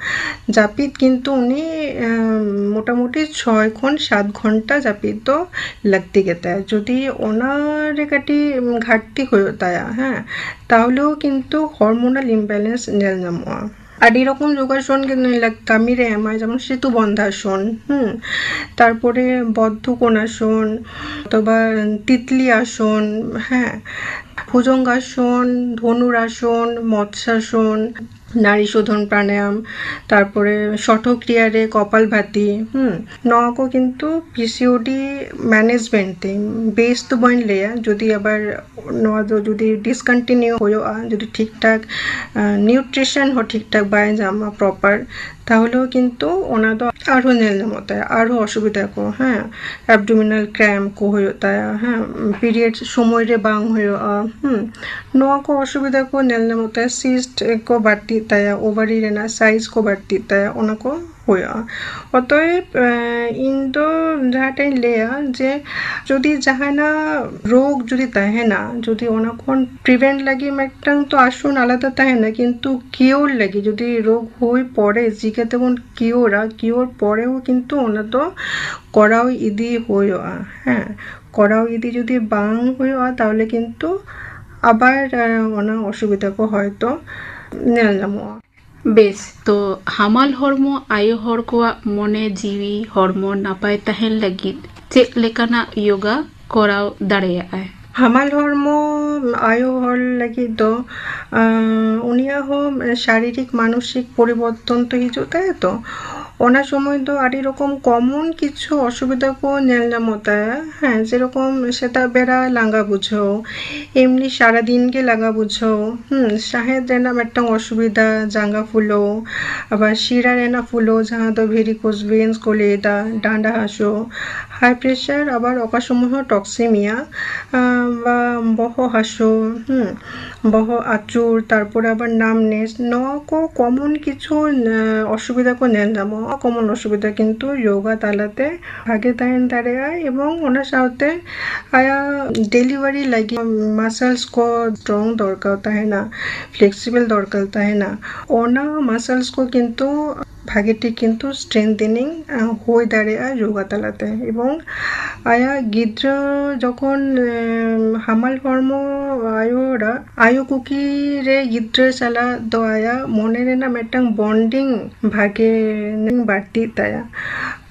ᱡᱟᱹᱯᱤᱫ ᱠᱤᱱᱛᱩ ᱩᱱᱤ, ᱟᱢ, ᱢᱚᱴᱟᱢᱩᱴᱤ ᱪᱷᱚᱭ ᱠᱷᱚᱱ ᱥᱟᱛ ᱜᱷᱚᱱᱴᱟ ᱡᱟᱹᱯᱤᱫ ᱫᱚ ᱞᱟᱹᱠᱛᱤ ᱜᱮᱛᱟᱭᱟ᱾ ᱡᱩᱫᱤ ᱚᱱᱟ ᱨᱮ ᱠᱟᱹᱴᱤᱡ ᱜᱷᱟᱴᱛᱤ ᱦᱩᱭᱩᱜ ᱛᱟᱭᱟ, ᱦᱮᱸ, ᱛᱟᱦᱚᱞᱮ ᱦᱚᱸ ᱠᱤᱱᱛᱩ hormonal imbalance ᱧᱮᱞ ᱧᱟᱢᱚᱜᱼᱟ᱾ ᱟᱹᱰᱤ ᱨᱚᱠᱚᱢ ᱡᱳᱜᱟᱥᱚᱱ ᱜᱮ ᱱᱩᱭ ᱞᱟᱹᱜ-, ᱠᱟᱹᱢᱤ ᱨᱮ ᱮᱢᱟᱭ, ᱡᱮᱢᱚᱱ ᱥᱮᱛᱩ ᱵᱚᱱᱫᱷᱟᱥᱚᱱ, ᱦᱩᱸ, ᱛᱟᱨᱯᱚᱨᱮ ᱵᱚᱫᱽᱫᱷᱚ ᱠᱳᱱᱟᱥᱚᱱ, ᱚᱛᱷᱚᱵᱟ ᱛᱤᱛᱞᱤ ᱟᱥᱚᱱ, ᱦᱮᱸ, ᱵᱷᱩᱡᱚᱝᱜᱟᱥᱚᱱ, ᱫᱷᱚᱱᱩᱨᱟᱥᱚᱱ, ᱢᱚᱛᱥᱟᱥᱚᱱ, ᱱᱟᱲᱤ ᱥᱳᱫᱷᱚᱱ ᱯᱨᱟᱱᱟᱭᱟᱢ, ᱛᱟᱨᱯᱚᱨᱮ ᱥᱚᱴᱷᱚᱠᱨᱤᱭᱟ ᱨᱮ ᱠᱚᱯᱟᱞ ᱵᱷᱟᱛᱤ, ᱦᱩᱸ, ᱱᱚᱣᱟ ᱠᱚ ᱠᱤᱱᱛᱩ P C O D management ᱛᱮ ᱵᱮᱥ ᱫᱚ ᱵᱟᱹᱧ ᱞᱟᱹᱭᱟ, ᱡᱩᱫᱤ ᱟᱵᱟᱨ ᱱᱚᱣᱟ ᱫᱚ ᱡᱩᱫᱤ discontinue ᱦᱩᱭᱩᱜᱼᱟ, ᱡᱩᱫᱤ ᱴᱷᱤᱠ ᱴᱷᱟᱠ, ᱟᱸ, nutrition ᱦᱚᱸ ᱴᱷᱤᱠ ᱴᱷᱟᱠ ᱵᱟᱭ ᱧᱟᱢᱟ proper, ᱛᱟᱦᱚᱞᱮ ᱠᱤᱱᱛᱩ ᱚᱱᱟ ᱫᱚ ᱟᱨᱦᱚᱸ ᱧᱮᱞ ᱧᱟᱢᱚᱜ ᱛᱟᱭᱟ, ᱟᱨᱦᱚᱸ ᱚᱥᱩᱵᱤᱫᱷᱟ ᱠᱚ, ᱦᱮᱸ, abdominal cramp ᱠᱚ ᱦᱩᱭᱩᱜ ᱛᱟᱭᱟ, ᱦᱮᱸ, period ᱥᱚᱢᱚᱭ ᱨᱮ ᱵᱟᱝ ᱦᱩᱭᱩᱜᱼᱟ, ᱦᱮᱸ, ᱱᱚᱣᱟ ᱠᱚ ᱚᱥᱩᱵᱤᱫᱷᱟ ᱠᱚ ᱧᱮᱞ ᱧᱟᱢᱚᱜ ᱛᱟᱭᱟ, cyst ᱠᱚ ᱵᱟᱹᱲᱛᱤᱜ ᱛᱟᱭᱟ, ovary ᱨᱮᱱᱟᱜ size ᱠᱚ ᱵᱟᱹᱲᱛᱤᱜ ᱛᱟᱭᱟ, ᱚᱱᱟ ᱠᱚ ᱦᱩᱭᱩᱜᱼᱟ᱾ ᱚᱛᱚᱮᱵ ᱤᱧ ᱫᱚ ᱡᱟᱦᱟᱸᱴᱟᱜ ᱤᱧ ᱞᱟᱹᱭᱟ ᱡᱮ ᱡᱩᱫᱤ ᱡᱟᱦᱟᱱᱟᱜ ᱨᱳᱜᱽ ᱡᱩᱫᱤ ᱛᱟᱦᱮᱱᱟ, ᱡᱩᱫᱤ ᱚᱱᱟ ᱠᱷᱚᱱ prevent ᱞᱟᱹᱜᱤᱫ ᱢᱤᱫᱴᱟᱝ ᱛᱚ ᱟᱥᱚᱱ ᱟᱞᱟᱫᱟ ᱛᱟᱦᱮᱱᱟ, ᱠᱤᱱᱛᱩ cure ᱞᱟᱹᱜᱤᱫ ᱡᱩᱫᱤ ᱨᱳᱜᱽ ᱦᱩᱭ ᱯᱚᱨᱮ ᱪᱤᱠᱟᱹᱛᱮᱵᱚᱱ ᱠᱤᱭᱳᱨᱟ, ᱠᱤᱭᱳᱨ ᱯᱚᱨᱮ ᱦᱚᱸ ᱠᱤᱱᱛᱩ ᱚᱱᱟ ᱫᱚ ᱠᱚᱨᱟᱣ ᱤᱫᱤ ᱦᱩᱭᱩᱜᱼᱟ᱾ ᱦᱮᱸ, ᱠᱚᱨᱟᱣ ᱤᱫᱤ ᱡᱩᱫᱤ ᱵᱟᱝ ᱦᱩᱭᱩᱜᱼᱟ, ᱛᱟᱦᱚᱞᱮ ᱠᱤᱱᱛᱩ ᱟᱵᱟᱨ ᱚᱱᱟ ᱚᱥᱩᱵᱤᱫᱷᱟ ᱠᱚ ᱦᱚᱭᱛᱚ ᱧᱮᱞ ᱧᱟᱢᱚᱜᱼᱟ᱾ ᱵᱮᱥ, ᱛᱚ ᱦᱟᱢᱟᱞ ᱦᱚᱲᱢᱚ ᱟᱭᱳ ᱦᱚᱲ ᱠᱚᱣᱟᱜ ᱢᱚᱱᱮ ᱡᱤᱣᱤ ᱦᱚᱲᱢᱚ ᱱᱟᱯᱟᱭ ᱛᱟᱦᱮᱱ ᱞᱟᱹᱜᱤᱫ ᱪᱮᱫ ᱞᱮᱠᱟᱱᱟᱜ ᱭᱳᱜᱟ ᱠᱚᱨᱟᱣ ᱫᱟᱲᱮᱭᱟᱜᱼᱟᱭ? ᱦᱟᱢᱟᱞ ᱦᱚᱲᱢᱚ ᱟᱭᱳ ᱦᱚᱲ ᱞᱟᱹᱜᱤᱫ ᱫᱚ ᱩᱱᱤᱭᱟᱜ ᱦᱚᱸ ᱥᱟᱨᱤᱨᱤᱠ ᱢᱟᱱᱚᱥᱤᱠ ᱯᱚᱨᱤᱵᱚᱨᱛᱚᱱ ᱛᱚ ᱦᱤᱡᱩᱜ ᱛᱟᱭᱟ ᱛᱚ᱾ ᱚᱱᱟ ᱥᱚᱢᱚᱭ ᱫᱚ ᱟᱹᱰᱤ ᱨᱚᱠᱚᱢ ᱠᱚᱢᱚᱱ ᱠᱤᱪᱷᱩ ᱚᱥᱩᱵᱤᱫᱷᱟ ᱠᱚ ᱧᱮᱞ ᱧᱟᱢᱚᱜ ᱛᱟᱭᱟ᱾ ᱦᱮᱸ, ᱡᱮᱨᱚᱠᱚᱢ ᱥᱮᱛᱟᱜ ᱵᱮᱲᱟ ᱞᱟᱸᱜᱟ ᱵᱩᱡᱷᱟᱹᱣ, ᱮᱢᱱᱤ ᱥᱟᱨᱟᱫᱤᱱ ᱜᱮ ᱞᱟᱸᱜᱟ ᱵᱩᱡᱷᱟᱹᱣ, ᱦᱩᱸ, ᱥᱟᱦᱮᱫ ᱨᱮᱱᱟᱜ ᱢᱤᱫᱴᱟᱝ ᱚᱥᱩᱵᱤᱫᱷᱟ, ᱡᱟᱸᱜᱟ ᱯᱷᱩᱞᱟᱹᱣ, ᱟᱵᱟᱨ ᱥᱤᱨᱟ ᱨᱮᱱᱟᱜ ᱯᱷᱩᱞᱟᱹᱣ, ᱡᱟᱦᱟᱸ ᱫᱚ varicose veins ᱠᱚ ᱞᱟᱹᱭ ᱮᱫᱟ, ᱰᱟᱸᱰᱟ ᱦᱟᱹᱥᱩ, high pressure, ᱟᱵᱟᱨ ᱚᱠᱟ ᱥᱚᱢᱚᱭ ᱦᱚᱸ toxemia, ᱟᱸ, ᱵᱟ ᱵᱚᱦᱚᱜ ᱦᱟᱹᱥᱩ, ᱦᱩᱸ, ᱵᱚᱦᱚᱜ ᱟᱹᱪᱩᱨ, ᱛᱟᱨᱯᱚᱨᱮ ᱟᱵᱟᱨ numbness, ᱱᱚᱣᱟ ᱠᱚ ᱠᱚᱢᱚᱱ ᱠᱤᱪᱷᱩ ᱚᱥᱩᱵᱤᱫᱷᱟ ᱠᱚ ᱧᱮᱞ ᱧᱟᱢᱚᱜᱼᱟ᱾ ᱠᱚᱢᱚᱱ ᱚᱥᱩᱵᱤᱫᱷᱟ ᱠᱤᱱᱛᱩ ᱭᱳᱜᱟ ᱛᱟᱞᱟᱛᱮ ᱵᱷᱟᱜᱮ ᱛᱟᱦᱮᱱ ᱫᱟᱲᱮᱭᱟᱜᱼᱟ᱾ ᱮᱵᱚᱝ ᱚᱱᱟ ᱥᱟᱶᱛᱮ ᱟᱭᱟᱜ ᱰᱮᱞᱤᱵᱷᱟᱨᱤ ᱞᱟᱹᱜᱤᱫ muscles ᱠᱚ strong ᱫᱚᱨᱠᱟᱨ ᱛᱟᱦᱮᱱᱟ, flexible ᱫᱚᱨᱠᱟᱨ ᱛᱟᱦᱮᱱᱟ, ᱚᱱᱟ muscles ᱠᱚ ᱠᱤᱱᱛᱩ ᱵᱷᱟᱜᱮ ᱴᱷᱤᱠ ᱠᱤᱱᱛᱩ strengthening ᱦᱩᱭ ᱫᱟᱲᱮᱭᱟᱜᱼᱟ ᱭᱳᱜᱟ ᱛᱟᱞᱟᱛᱮ᱾ ᱮᱵᱚᱝ ᱟᱭᱟᱜ ᱜᱤᱫᱽᱨᱟᱹ ᱡᱚᱠᱷᱚᱱ ᱦᱟᱢᱟᱞ ᱦᱚᱲᱢᱚ ᱟᱭᱳ ᱦᱚᱲᱟᱜ ᱟᱭᱳ ᱠᱩᱠᱷᱤ ᱨᱮ ᱜᱤᱫᱽᱨᱟᱹ ᱥᱟᱞᱟᱜ ᱫᱚ ᱟᱭᱟᱜ ᱢᱚᱱᱮ ᱨᱮᱱᱟᱜ ᱢᱤᱫᱴᱟᱝ bonding ᱵᱷᱟᱜᱮ ᱵᱟᱹᱲᱛᱤᱜ ᱛᱟᱭᱟ᱾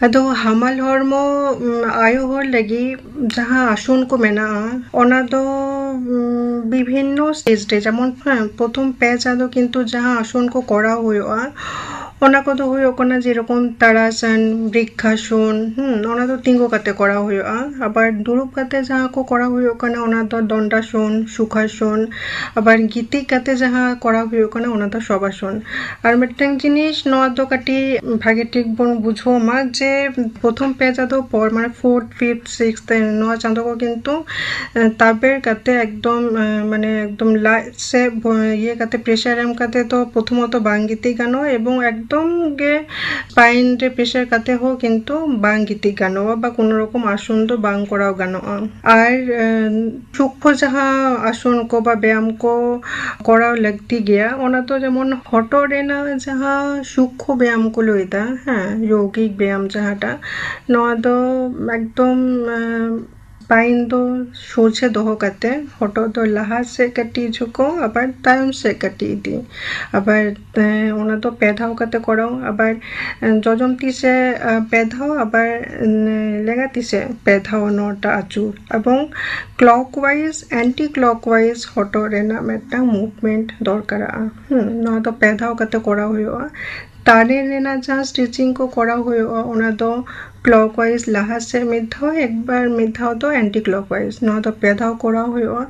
ᱟᱫᱚ ᱦᱟᱢᱟᱞ ᱦᱚᱲᱢᱚ ᱟᱭᱳ ᱦᱚᱲ ᱞᱟᱹᱜᱤᱫ ᱡᱟᱦᱟᱸ ᱟᱥᱚᱱ ᱠᱚ ᱢᱮᱱᱟᱜᱼᱟ, ᱚᱱᱟ ᱫᱚ ᱵᱤᱵᱷᱤᱱᱱᱚ ᱥᱴᱮᱡᱽ ᱨᱮ, ᱡᱮᱢᱚᱱ ᱦᱮᱸ, ᱯᱨᱚᱛᱷᱚᱢ ᱯᱮ ᱪᱟᱸᱫᱚ ᱠᱤᱱᱛᱩ ᱡᱟᱦᱟᱸ ᱟᱥᱚᱱ ᱠᱚ ᱠᱚᱨᱟᱣ ᱦᱩᱭᱩᱜᱼᱟ, ᱚᱱᱟ ᱠᱚᱫᱚ ᱦᱩᱭᱩᱜ ᱠᱟᱱᱟ ᱡᱮᱨᱚᱠᱚᱢ ᱛᱟᱲᱟᱥᱟᱱ, ᱵᱨᱤᱠᱠᱷᱟᱥᱚᱱ, ᱦᱩᱸ, ᱚᱱᱟ ᱫᱚ ᱛᱤᱸᱜᱩ ᱠᱟᱛᱮ ᱠᱚᱨᱟᱣ ᱦᱩᱭᱩᱜᱼᱟ᱾ ᱟᱵᱟᱨ ᱫᱩᱲᱩᱵ ᱠᱟᱛᱮ ᱡᱟᱦᱟᱸ ᱠᱚ ᱠᱚᱨᱟᱣ ᱦᱩᱭᱩᱜ ᱠᱟᱱᱟ, ᱚᱱᱟ ᱫᱚ ᱫᱚᱱᱰᱟᱥᱚᱱ, ᱥᱩᱠᱷᱟᱥᱚᱱ᱾ ᱟᱵᱟᱨ ᱜᱤᱛᱤᱡ ᱠᱟᱛᱮ ᱡᱟᱦᱟᱸ ᱠᱚᱨᱟᱣ ᱦᱩᱭᱩᱜ ᱠᱟᱱᱟ, ᱚᱱᱟ ᱫᱚ ᱥᱚᱵᱟᱥᱚᱱ᱾ ᱟᱨ ᱢᱤᱫᱴᱟᱝ ᱡᱤᱱᱤᱥ, ᱱᱚᱣᱟ ᱫᱚ ᱠᱟᱹᱴᱤᱡ ᱵᱷᱟᱜᱮ ᱴᱷᱤᱠ ᱵᱚᱱ ᱵᱩᱡᱷᱟᱹᱣ ᱢᱟ ᱡᱮ ᱯᱨᱚᱛᱷᱚᱢ ᱯᱮ ᱪᱟᱸᱫᱚ ᱯᱚᱨ, ᱢᱟᱱᱮ fourth, fifth, sixth, ᱱᱚᱣᱟ ᱪᱟᱸᱫᱚ ᱠᱚ ᱠᱤᱱᱛᱩ, ᱮ, ᱛᱟᱵᱮᱨ ᱠᱟᱛᱮ ᱮᱠᱫᱚᱢ, ᱮ, ᱢᱟᱱᱮ ᱮᱠᱫᱚᱢ ᱞᱟᱡ ᱥᱮ ᱵᱚ-, ᱤᱭᱟᱹ ᱠᱟᱛᱮ, pressure ᱮᱢ ᱠᱟᱛᱮ ᱫᱚ ᱯᱨᱚᱛᱷᱚᱢᱚᱛᱚ ᱵᱟᱝ ᱜᱤᱛᱤᱡ ᱜᱟᱱᱚᱜᱼᱟ, ᱮᱵᱚᱝ ᱮᱠᱫᱚᱢ ᱜᱮ spine ᱨᱮ pressure ᱠᱟᱛᱮ ᱦᱚᱸ ᱠᱤᱱᱛᱩ ᱵᱟᱝ ᱜᱤᱛᱤᱡ ᱜᱟᱱᱚᱜᱼᱟ ᱵᱟ ᱠᱳᱱᱳ ᱨᱚᱠᱚᱢ ᱟᱥᱚᱱ ᱫᱚ ᱵᱟᱝ ᱠᱚᱨᱟᱣ ᱜᱟᱱᱚᱜᱼᱟ᱾ ᱟᱨ, ᱮ, ᱥᱩᱠᱠᱷᱚ ᱡᱟᱦᱟᱸ ᱟᱥᱚᱱ ᱠᱚ ᱵᱟ ᱵᱮᱭᱟᱢ ᱠᱚ ᱠᱚᱨᱟᱣ ᱞᱟᱹᱠᱛᱤ ᱜᱮᱭᱟ, ᱚᱱᱟ ᱫᱚ ᱡᱮᱢᱚᱱ ᱦᱚᱴᱚᱜ ᱨᱮᱱᱟᱜ ᱡᱟᱦᱟᱸ ᱥᱩᱠᱠᱷᱚ ᱵᱮᱭᱟᱢ ᱠᱚ ᱞᱟᱹᱭᱫᱟ, ᱦᱮᱸ, ᱭᱳᱜᱤᱠ ᱵᱮᱭᱟᱢ ᱡᱟᱦᱟᱸᱴᱟᱜ, ᱱᱚᱣᱟ ᱫᱚ ᱮᱠᱫᱚᱢ, ᱮ, spine ᱫᱚ ᱥᱚᱡᱷᱮ ᱫᱚᱦᱚ ᱠᱟᱛᱮ ᱦᱚᱴᱚᱜ ᱫᱚ ᱞᱟᱦᱟ ᱥᱮᱫ ᱠᱟᱹᱴᱤᱡ ᱡᱷᱩᱠᱟᱹᱣ, ᱟᱵᱟᱨ ᱛᱟᱭᱚᱢ ᱥᱮᱫ ᱠᱟᱹᱴᱤᱡ ᱤᱫᱤ, ᱟᱵᱟᱨ, ᱮ, ᱚᱱᱟ ᱫᱚ ᱯᱮ ᱫᱷᱟᱣ ᱠᱟᱛᱮ ᱠᱚᱨᱟᱣ, ᱟᱵᱟᱨ, ᱮ, ᱡᱚᱡᱚᱢ ᱛᱤ ᱥᱮᱫ, ᱮ, ᱯᱮ ᱫᱷᱟᱣ, ᱟᱵᱟᱨ, ᱮ, ᱞᱮᱸᱜᱟ ᱛᱤ ᱥᱮᱫ ᱯᱮ ᱫᱷᱟᱣ ᱱᱚᱣᱟᱴᱟᱜ ᱟᱹᱪᱩᱨ, ᱮᱵᱚᱝ clockwise, anti clockwise ᱦᱚᱴᱚᱜ ᱨᱮᱱᱟᱜ ᱢᱤᱫᱴᱟᱝ movement ᱫᱚᱨᱠᱟᱨᱟᱜᱼᱟ᱾ ᱦᱩᱸ, ᱱᱚᱣᱟ ᱫᱚ ᱯᱮ ᱫᱷᱟᱣ ᱠᱟᱛᱮ ᱠᱚᱨᱟᱣ ᱦᱩᱭᱩᱜᱼᱟ᱾ ᱛᱟᱨᱮᱱ ᱨᱮᱱᱟᱜ ᱡᱟᱦᱟᱸ stretching ᱠᱚ ᱠᱚᱨᱟᱣ ᱦᱩᱭᱩᱜᱼᱟ, ᱚᱱᱟ ᱫᱚ clockwise ᱞᱟᱦᱟ ᱥᱮᱫ ᱢᱤᱫ ᱫᱷᱟᱣ, ᱮᱠᱵᱟᱨ ᱢᱤᱫ ᱫᱷᱟᱣ ᱫᱚ anti clockwise᱾ ᱱᱚᱣᱟ ᱫᱚ ᱯᱮ ᱫᱷᱟᱣ ᱠᱚᱨᱟᱣ ᱦᱩᱭᱩᱜᱼᱟ᱾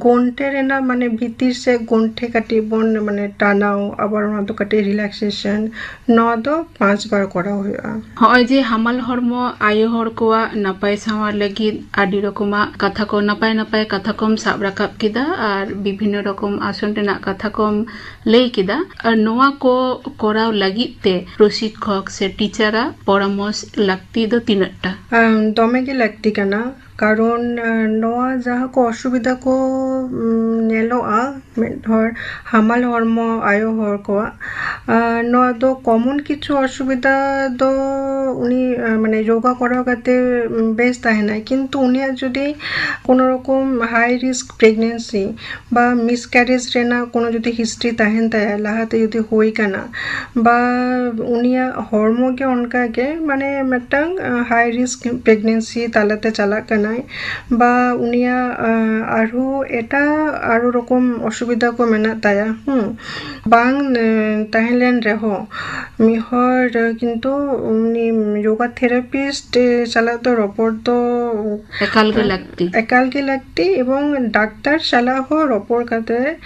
ᱜᱚᱱᱴᱷᱮ ᱨᱮᱱᱟᱜ, ᱢᱟᱱᱮ, ᱵᱷᱤᱛᱤᱨ ᱥᱮᱫ ᱜᱚᱱᱴᱷᱮ ᱠᱟᱹᱴᱤᱡ ᱵᱚᱱ, ᱢᱟᱱᱮ, ᱴᱟᱱᱟᱣ, ᱟᱵᱟᱨ ᱚᱱᱟ ᱫᱚ ᱠᱟᱹᱴᱤᱡ relaxation᱾ ᱱᱚᱣᱟ ᱫᱚ ᱯᱟᱸᱪ ᱵᱟᱨ ᱠᱚᱨᱟᱣ ᱦᱩᱭᱩᱜᱼᱟ᱾ ᱦᱚᱸᱜᱼᱚᱭ ᱡᱮ ᱦᱟᱢᱟᱞ ᱦᱚᱲᱢᱚ ᱟᱭᱳ ᱦᱚᱲ ᱠᱚᱣᱟᱜ ᱱᱟᱯᱟᱭ ᱥᱟᱶᱟᱨ ᱞᱟᱹᱜᱤᱫ ᱟᱹᱰᱤ ᱨᱚᱠᱚᱢᱟᱜ ᱠᱟᱛᱷᱟ ᱠᱚ, ᱱᱟᱯᱟᱭ ᱱᱟᱯᱟᱭ ᱠᱟᱛᱷᱟ ᱠᱚᱢ ᱥᱟᱵ ᱨᱟᱠᱟᱵ ᱠᱮᱫᱟ ᱟᱨ ᱵᱤᱵᱷᱤᱱᱱᱚ ᱨᱚᱠᱚᱢ ᱟᱥᱚᱱ ᱨᱮᱱᱟᱜ ᱠᱟᱛᱷᱟ ᱠᱚᱢ ᱞᱟᱹᱭ ᱠᱮᱫᱟ᱾ ᱟᱨ ᱱᱚᱣᱟ ᱠᱚ ᱠᱚᱨᱟᱣ ᱞᱟᱹᱜᱤᱫ ᱛᱮ ᱯᱨᱚᱥᱤᱠᱠᱷᱚᱠ ᱥᱮ ᱴᱤᱪᱟᱨᱟᱜ ᱯᱚᱨᱟᱢᱚᱨᱥ ᱞᱟᱹᱠᱛᱤ ᱫᱚ ᱛᱤᱱᱟᱹᱜ ᱴᱟ? ᱟᱢ, ᱫᱚᱢᱮ ᱜᱮ ᱞᱟᱹᱠᱛᱤ ᱠᱟᱱᱟ, ᱠᱟᱨᱚᱱ, ᱟᱸ, ᱱᱚᱣᱟ ᱡᱟᱦᱟᱸ ᱠᱚ ᱚᱥᱩᱵᱤᱫᱷᱟ ᱠᱚ, ᱩᱢ, ᱧᱮᱞᱚᱜᱼᱟ ᱢᱤᱫ ᱦᱚᱲ ᱦᱟᱢᱟᱞ ᱦᱚᱲᱢᱚ ᱟᱭᱳ ᱦᱚᱲ ᱠᱚᱣᱟᱜ, ᱟᱸ, ᱱᱚᱣᱟ ᱫᱚ common ᱠᱤᱪᱷᱩ ᱚᱥᱩᱵᱤᱫᱷᱟ ᱫᱚ ᱩᱱᱤ, ᱟᱸ, ᱢᱟᱱᱮ, ᱭᱳᱜᱟ ᱠᱚᱨᱟᱣ ᱠᱟᱛᱮ, ᱩᱢ, ᱵᱮᱥ ᱛᱟᱦᱮᱱᱟᱭ, ᱠᱤᱱᱛᱩ ᱩᱱᱤᱭᱟᱜ ᱡᱩᱫᱤ ᱠᱳᱱᱳ ᱨᱚᱠᱚᱢ high risk pregnancy ᱵᱟ miscarriage ᱨᱮᱱᱟᱜ ᱠᱳᱱᱳ ᱡᱩᱫᱤ history ᱛᱟᱦᱮᱱ ᱛᱟᱭᱟ, ᱞᱟᱦᱟᱛᱮ ᱡᱩᱫᱤ ᱦᱩᱭ ᱠᱟᱱᱟ, ᱵᱟ ᱩᱱᱤᱭᱟᱜ ᱦᱚᱲᱢᱚ ᱜᱮ ᱚᱱᱠᱟ ᱜᱮ, ᱢᱟᱱᱮ, ᱢᱤᱫᱴᱟᱝ, ᱟᱸ, high risk pregnancy ᱛᱟᱞᱟᱛᱮ ᱪᱟᱞᱟᱜ ᱠᱟᱱᱟᱭ, ᱵᱟ ᱩᱱᱤᱭᱟᱜ, ᱟᱸ, ᱟᱨᱦᱚᱸ ᱮᱴᱟᱜ ᱟᱨᱚ ᱨᱚᱠᱚᱢ ᱚᱥᱩᱵᱤᱫᱷᱟ ᱠᱚ ᱢᱮᱱᱟᱜ ᱛᱟᱭᱟ, ᱦᱩᱸ, ᱵᱟᱝ, ᱟᱸ, ᱛᱟᱦᱮᱱ ᱞᱮᱱ ᱨᱮᱦᱚᱸ, ᱢᱤᱫ ᱦᱚᱲ ᱠᱤᱱᱛᱩ ᱩᱱᱤ ᱭᱳᱜᱟ ᱛᱷᱮᱨᱟᱯᱤᱥᱴ ᱥᱟᱞᱟᱜ ᱫᱚ ᱨᱚᱯᱚᱲ ᱫᱚ ᱮᱠᱟᱞ ᱜᱮ ᱞᱟᱹᱠᱛᱤ᱾ ᱮᱠᱟᱞ ᱜᱮ ᱞᱟᱹᱠᱛᱤ, ᱮᱵᱚᱝ ᱰᱟᱠᱛᱟᱨ ᱥᱟᱞᱟᱜ ᱦᱚᱸ ᱨᱚᱯᱚᱲ ᱠᱟᱛᱮ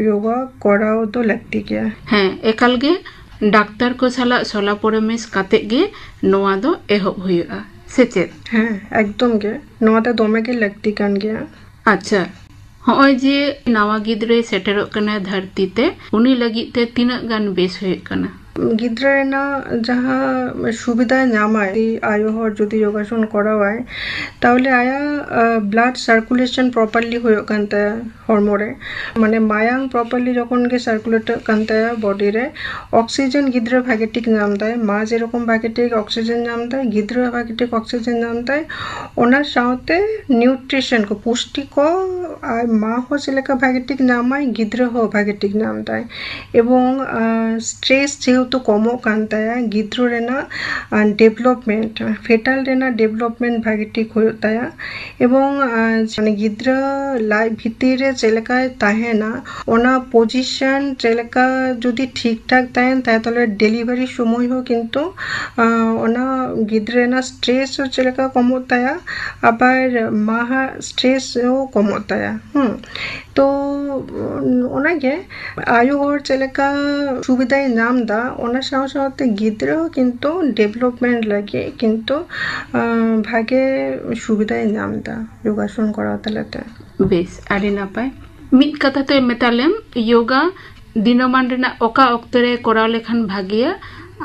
ᱭᱳᱜᱟ ᱠᱚᱨᱟᱣ ᱫᱚ ᱞᱟᱹᱠᱛᱤ ᱜᱮᱭᱟ᱾ ᱦᱮᱸ, ᱮᱠᱟᱞ ᱜᱮ ᱰᱟᱠᱛᱟᱨ ᱠᱚ ᱥᱟᱞᱟᱜ ᱥᱚᱞᱟ ᱯᱚᱨᱟᱢᱮᱥ ᱠᱟᱛᱮ ᱜᱮ ᱱᱚᱣᱟ ᱫᱚ ᱮᱦᱚᱵ ᱦᱩᱭᱩᱜᱼᱟ, ᱥᱮ ᱪᱮᱫ? ᱦᱮᱸ, ᱮᱠᱫᱚᱢ ᱜᱮ, ᱱᱚᱣᱟ ᱫᱚ ᱫᱚᱢᱮ ᱜᱮ ᱞᱟᱹᱠᱛᱤ ᱠᱟᱱ ᱜᱮᱭᱟ᱾ ᱟᱪᱪᱷᱟ, ᱦᱚᱸᱜᱼᱚᱭ ᱡᱮ ᱱᱟᱣᱟ ᱜᱤᱫᱽᱨᱟᱹᱭ ᱥᱮᱴᱮᱨᱚᱜ ᱠᱟᱱᱟ ᱫᱷᱟᱹᱨᱛᱤ ᱛᱮ, ᱩᱱᱤ ᱞᱟᱹᱜᱤᱫ ᱛᱮ ᱛᱤᱱᱟᱹᱜ ᱜᱟᱱ ᱵᱮᱥ ᱦᱩᱭᱩᱜ ᱠᱟᱱᱟ? ᱜᱤᱫᱽᱨᱟᱹ ᱨᱮᱱᱟᱜ ᱡᱟᱦᱟᱸ ᱥᱩᱵᱤᱫᱷᱟ ᱧᱟᱢᱟᱭ, ᱡᱩᱫᱤ ᱟᱭᱳ ᱦᱚᱲ ᱡᱩᱫᱤ ᱭᱳᱜᱟᱥᱚᱱ ᱠᱚᱨᱟᱣᱟᱭ, ᱛᱟᱦᱚᱞᱮ ᱟᱭᱟᱜ blood circulation properly ᱦᱩᱭᱩᱜ ᱠᱟᱱ ᱛᱟᱭᱟ ᱦᱚᱲᱢᱚ ᱨᱮ᱾ ᱢᱟᱱᱮ ᱢᱟᱭᱟᱝ properly ᱡᱚᱠᱷᱚᱱ ᱜᱮ circulate ᱠᱟᱱ ᱛᱟᱭᱟ ᱵᱚᱰᱤ ᱨᱮ, ᱚᱠᱥᱤᱡᱮᱱ ᱜᱤᱫᱽᱨᱟᱹ ᱵᱷᱟᱜᱮ ᱴᱷᱤᱠ ᱧᱟᱢ ᱫᱟᱭ, ᱢᱟ ᱡᱮᱨᱚᱠᱚᱢ ᱵᱷᱟᱜᱮ ᱴᱷᱤᱠ ᱚᱠᱥᱤᱡᱮᱱ ᱧᱟᱢ ᱫᱟᱭ, ᱜᱤᱫᱽᱨᱟᱹ ᱵᱷᱟᱜᱮ ᱴᱷᱤᱠ ᱚᱠᱥᱤᱡᱮᱱ ᱧᱟᱢ ᱫᱟᱭ, ᱚᱱᱟ ᱥᱟᱶᱛᱮ ᱱᱤᱭᱩᱴᱨᱤᱥᱚᱱ ᱠᱚ, ᱯᱩᱥᱴᱤ ᱠᱚ ᱟᱡ ᱢᱟ ᱦᱚᱸ ᱪᱮᱫ ᱞᱮᱠᱟ ᱵᱷᱟᱜᱮ ᱴᱷᱤᱠ ᱧᱟᱢᱟᱭ, ᱜᱤᱫᱽᱨᱟᱹ ᱦᱚᱸ ᱵᱷᱟᱜᱮ ᱴᱷᱤᱠ ᱧᱟᱢ ᱫᱟᱭ᱾ ᱮᱵᱚᱝ ᱥᱴᱨᱮᱥ ᱡᱮᱦᱮᱛᱩ ᱠᱚᱢᱚᱜ ᱠᱟᱱ ᱛᱟᱭᱟ, ᱜᱤᱫᱽᱨᱟᱹ ᱨᱮᱱᱟᱜ ᱰᱮᱵᱷᱞᱚᱯᱢᱮᱱᱴ, ᱯᱷᱮᱴᱟᱞ ᱨᱮᱱᱟᱜ ᱰᱮᱵᱷᱞᱚᱯᱢᱮᱱᱴ ᱵᱷᱟᱜᱮ ᱴᱷᱤᱠ ᱦᱩᱭᱩᱜ ᱛᱟᱭᱟ᱾ ᱮᱵᱚᱝ ᱢᱟᱱᱮ ᱜᱤᱫᱽᱨᱟᱹ ᱞᱟᱡ ᱵᱷᱤᱛᱤᱨ ᱨᱮ ᱪᱮᱫ ᱞᱮᱠᱟᱭ ᱛᱟᱦᱮᱱᱟ, ᱚᱱᱟ ᱯᱚᱡᱤᱥᱚᱱ ᱪᱮᱫ ᱞᱮᱠᱟ ᱡᱩᱫᱤ ᱴᱷᱤᱠ ᱴᱷᱟᱠ ᱛᱟᱦᱮᱱ ᱛᱟᱭᱟ, ᱛᱟᱦᱞᱮ ᱰᱮᱞᱤᱵᱷᱟᱨᱤ ᱥᱚᱢᱚᱭ ᱦᱚᱸ ᱠᱤᱱᱛᱩ ᱚᱱᱟ ᱜᱤᱫᱽᱨᱟᱹ ᱨᱮᱱᱟᱜ ᱥᱴᱨᱮᱥ ᱦᱚᱸ ᱪᱮᱫ ᱞᱮᱠᱟ ᱠᱚᱢᱚᱜ ᱛᱟᱭᱟ, ᱟᱵᱟᱨ ᱢᱟᱦᱟᱜ ᱥᱴᱨᱮᱥ ᱦᱚᱸ ᱠᱚᱢᱚᱜ ᱛᱟᱭᱟ᱾ ᱦᱩᱸ, ᱛᱚ ᱚᱱᱟᱜᱮ ᱟᱭᱳ ᱦᱚᱲ ᱪᱮᱫ ᱞᱮᱠᱟ ᱥᱩᱵᱤᱫᱷᱟᱭ ᱧᱟᱢ ᱮᱫᱟ, ᱚᱱᱟ ᱥᱟᱶ ᱥᱟᱶᱛᱮ ᱜᱤᱫᱽᱨᱟᱹ ᱦᱚᱸ ᱠᱤᱱᱛᱩ ᱰᱮᱵᱷᱞᱚᱯᱢᱮᱱᱴ ᱞᱟᱹᱜᱤᱫ ᱠᱤᱱᱛᱩ ᱵᱷᱟᱜᱮ ᱥᱩᱵᱤᱫᱷᱟᱭ ᱧᱟᱢ ᱮᱫᱟ ᱭᱳᱜᱟᱥᱚᱱ ᱠᱚᱨᱟᱣ ᱛᱟᱞᱟᱛᱮ᱾ ᱵᱮᱥ, ᱟᱹᱰᱤ ᱱᱟᱯᱟᱭ᱾ ᱢᱤᱫ ᱠᱟᱛᱷᱟ ᱛᱮ ᱢᱮᱛᱟ ᱞᱮᱢ, ᱭᱳᱜᱟ ᱫᱤᱱᱟᱹᱢᱟᱱ ᱨᱮᱱᱟᱜ ᱚᱠᱟ ᱚᱠᱛᱚ ᱨᱮ ᱠᱚᱨᱟᱣ ᱞᱮᱠᱷᱟᱱ ᱵᱷᱟᱜᱮᱭᱟ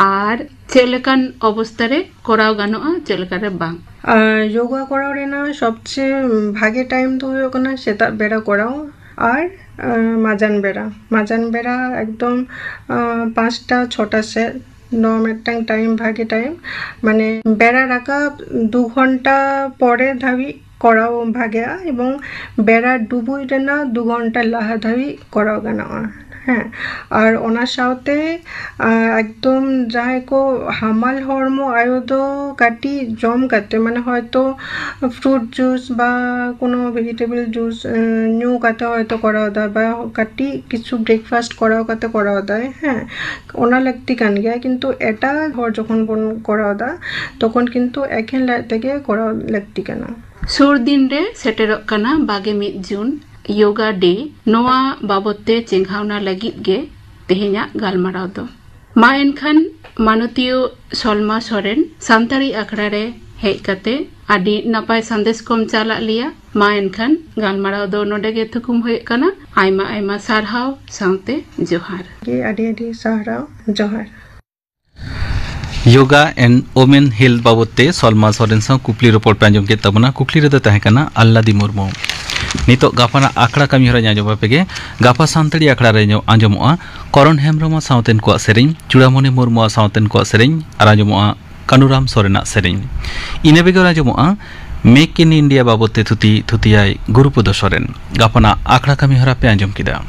ᱟᱨ ᱪᱮᱫ ᱞᱮᱠᱟᱱ ᱚᱵᱚᱥᱛᱟ ᱨᱮ ᱠᱚᱨᱟᱣ ᱜᱟᱱᱚᱜᱼᱟ, ᱪᱮᱫ ᱞᱮᱠᱟ ᱨᱮ ᱵᱟᱝ? ᱭᱳᱜᱟ ᱠᱚᱨᱟᱣ ᱨᱮᱱᱟᱜ ᱥᱚᱵᱪᱮᱭᱮ ᱵᱷᱟᱜᱮ ᱴᱟᱭᱤᱢ ᱫᱚ ᱦᱩᱭᱩᱜ ᱠᱟᱱᱟ ᱥᱮᱛᱟᱜ ᱵᱮᱲᱟ ᱠᱚᱨᱟᱣ ᱟᱨ ᱢᱟᱡᱟᱱ ᱵᱮᱲᱟ᱾ ᱢᱟᱡᱟᱱ ᱵᱮᱲᱟ ᱮᱠᱫᱚᱢ ᱯᱟᱸᱪᱴᱟ ᱪᱷᱚᱴᱟ ᱥᱮᱫ, ᱱᱚᱣᱟ ᱢᱤᱫᱴᱟᱝ ᱴᱟᱭᱤᱢ, ᱵᱷᱟᱜᱮ ᱴᱟᱭᱤᱢ, ᱢᱟᱱᱮ ᱵᱮᱲᱟ ᱨᱟᱠᱟᱵ ᱫᱩ ᱜᱷᱚᱱᱴᱟ ᱯᱚᱨᱮ ᱫᱷᱟᱹᱵᱤᱡ ᱠᱚᱨᱟᱣ ᱵᱷᱟᱜᱮᱜᱼᱟ, ᱮᱵᱚᱝ ᱵᱮᱲᱟ ᱰᱩᱵᱩᱡ ᱨᱮᱱᱟᱜ ᱫᱩ ᱜᱷᱚᱱᱴᱟ ᱞᱟᱦᱟ ᱫᱷᱟᱹᱵᱤᱡ ᱠᱚᱨᱟᱣ ᱜᱟᱱᱚᱜᱼᱟ᱾ ᱦᱮᱸ, ᱟᱨ ᱚᱱᱟ ᱥᱟᱶᱛᱮ, ᱟᱨ ᱮᱠᱫᱚᱢ ᱡᱟᱦᱟᱸᱭ ᱠᱚ ᱦᱟᱢᱟᱞ ᱦᱚᱲᱢᱚ ᱟᱭᱳ ᱫᱚ ᱠᱟᱹᱴᱤᱡ ᱡᱚᱢ ᱠᱟᱛᱮ, ᱢᱟᱱᱮ ᱦᱚᱭᱛᱚ fruit juice ᱵᱟ ᱠᱳᱱᱳ vegetable juice, ᱮ, ᱧᱩ ᱠᱟᱛᱮ ᱦᱚᱭᱛᱚ ᱠᱚᱨᱟᱣ ᱫᱟᱭ, ᱵᱟ ᱠᱟᱹᱴᱤᱡ ᱠᱤᱪᱷᱩ breakfast ᱠᱚᱨᱟᱣ ᱠᱟᱛᱮ ᱠᱚᱨᱟᱣ ᱫᱟᱭ, ᱦᱮᱸ, ᱚᱱᱟ ᱞᱟᱹᱠᱛᱤ ᱠᱟᱱ ᱜᱮᱭᱟ᱾ ᱠᱤᱱᱛᱩ ᱮᱴᱟᱜ ᱦᱚᱲ ᱡᱚᱠᱷᱚᱱ ᱵᱚᱱ ᱠᱚᱨᱟᱣ ᱫᱟ, ᱛᱚᱠᱷᱚᱱ ᱠᱤᱱᱛᱩ ᱮᱠᱷᱮᱱ ᱞᱟᱡ ᱛᱮᱜᱮ ᱠᱚᱨᱟᱣ ᱞᱟᱹᱠᱛᱤ ᱠᱟᱱᱟ᱾ ᱥᱩᱨ ᱫᱤᱱ ᱨᱮ ᱥᱮᱴᱮᱨᱚᱜ ᱠᱟᱱᱟ ᱵᱟᱜᱮ ᱢᱤᱫ ᱡᱩᱱ, Yoga Day᱾ ᱱᱚᱣᱟ ᱵᱟᱵᱚᱛ ᱛᱮ ᱪᱮᱸᱜᱷᱟᱣᱱᱟ ᱞᱟᱹᱜᱤᱫ ᱜᱮ ᱛᱮᱦᱮᱧᱟᱜ ᱜᱟᱞᱢᱟᱨᱟᱣ ᱫᱚ᱾ ᱢᱟ ᱮᱱᱠᱷᱟᱱ ᱢᱟᱱᱚᱛᱤᱭᱟᱹ ᱥᱚᱞᱢᱟ ᱥᱚᱨᱮᱱ ᱥᱟᱱᱛᱟᱲᱤ ᱟᱠᱷᱲᱟ ᱨᱮ ᱦᱮᱡ ᱠᱟᱛᱮ ᱟᱹᱰᱤ ᱱᱟᱯᱟᱭ ᱥᱟᱸᱫᱮᱥ ᱠᱚᱢ ᱪᱟᱞᱟᱜ ᱞᱮᱭᱟ᱾ ᱢᱟ ᱮᱱᱠᱷᱟᱱ ᱜᱟᱞᱢᱟᱨᱟᱣ ᱫᱚ ᱱᱚᱰᱮ ᱜᱮ ᱛᱷᱩᱠᱩᱢ ᱦᱩᱭᱩᱜ ᱠᱟᱱᱟ᱾ ᱟᱭᱢᱟ ᱟᱭᱢᱟ ᱥᱟᱨᱦᱟᱣ ᱥᱟᱶᱛᱮ ᱡᱚᱦᱟᱨ᱾ ᱟᱹᱰᱤ ᱟᱹᱰᱤ ᱥᱟᱨᱦᱟᱣ, ᱡᱚᱦᱟᱨ᱾ Yoga and Women Health ᱵᱟᱵᱚᱛ ᱛᱮ ᱥᱚᱞᱢᱟ ᱥᱚᱨᱮᱱ ᱥᱟᱶ ᱠᱩᱠᱞᱤ ᱨᱚᱯᱚᱲ ᱯᱮ ᱟᱸᱡᱚᱢ ᱠᱮᱫ ᱛᱟᱵᱚᱱᱟ᱾ ᱠᱩᱠᱞᱤ ᱨᱮᱫᱚ ᱛᱟᱦᱮᱸ ᱠᱟᱱᱟ ᱟᱞᱞᱟᱫᱤ ᱢᱩᱨᱢᱩ᱾ ᱱᱤᱛᱚᱜ ᱜᱟᱯᱟᱱᱟᱜ ᱟᱠᱷᱲᱟ ᱠᱟᱹᱢᱤ ᱦᱚᱨᱟ ᱟᱸᱡᱚᱢ ᱟᱯᱮ ᱜᱮ᱾ ᱜᱟᱯᱟ ᱥᱟᱱᱛᱟᱲᱤ ᱟᱠᱷᱲᱟ ᱨᱮ ᱧᱚ-, ᱟᱸᱡᱚᱢᱚᱜᱼᱟ ᱠᱚᱨᱚᱱ ᱦᱮᱢᱵᱨᱚᱢᱟᱜ ᱥᱟᱶᱛᱮᱱ ᱠᱚᱣᱟᱜ ᱥᱮᱨᱮᱧ, ᱪᱩᱲᱟᱢᱚᱱᱤ ᱢᱩᱨᱢᱩᱣᱟᱜ ᱥᱟᱶᱛᱮᱱ ᱠᱚᱣᱟᱜ ᱥᱮᱨᱮᱧ ᱟᱨ ᱟᱸᱡᱚᱢᱚᱜᱼᱟ ᱠᱟᱹᱱᱩᱨᱟᱢ ᱥᱚᱨᱮᱱᱟᱜ ᱥᱮᱨᱮᱧ᱾ ᱤᱱᱟᱹ ᱵᱮᱜᱚᱨ ᱟᱸᱡᱚᱢᱚᱜᱼᱟ Make in India ᱵᱟᱵᱚᱛ ᱛᱮ ᱛᱷᱩᱛᱤ, ᱛᱷᱩᱛᱤᱭᱟᱭ ᱜᱩᱨᱩᱯᱚᱫᱚ ᱥᱚᱨᱮᱱ᱾ ᱜᱟᱯᱟᱱᱟᱜ ᱟᱠᱷᱲᱟ ᱠᱟᱹᱢᱤ ᱦᱚᱨᱟ ᱯᱮ ᱟᱸᱡᱚᱢ ᱠᱮᱫᱟ᱾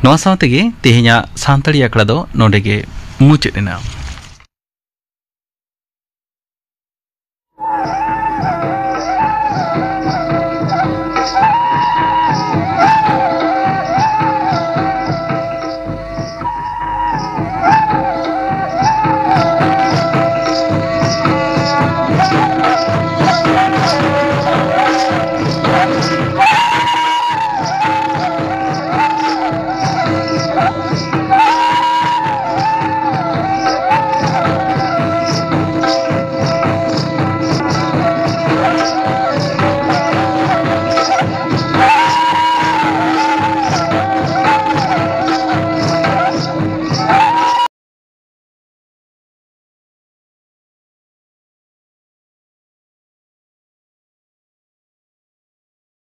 ᱱᱚᱣᱟ ᱥᱟᱶ ᱛᱮᱜᱮ ᱛᱮᱦᱮᱧᱟᱜ ᱥᱟᱱᱛᱟᱲᱤ ᱟᱠᱷᱲᱟ ᱫᱚ ᱱᱚᱰᱮ ᱜᱮ ᱢᱩᱪᱟᱹᱫ ᱮᱱᱟ᱾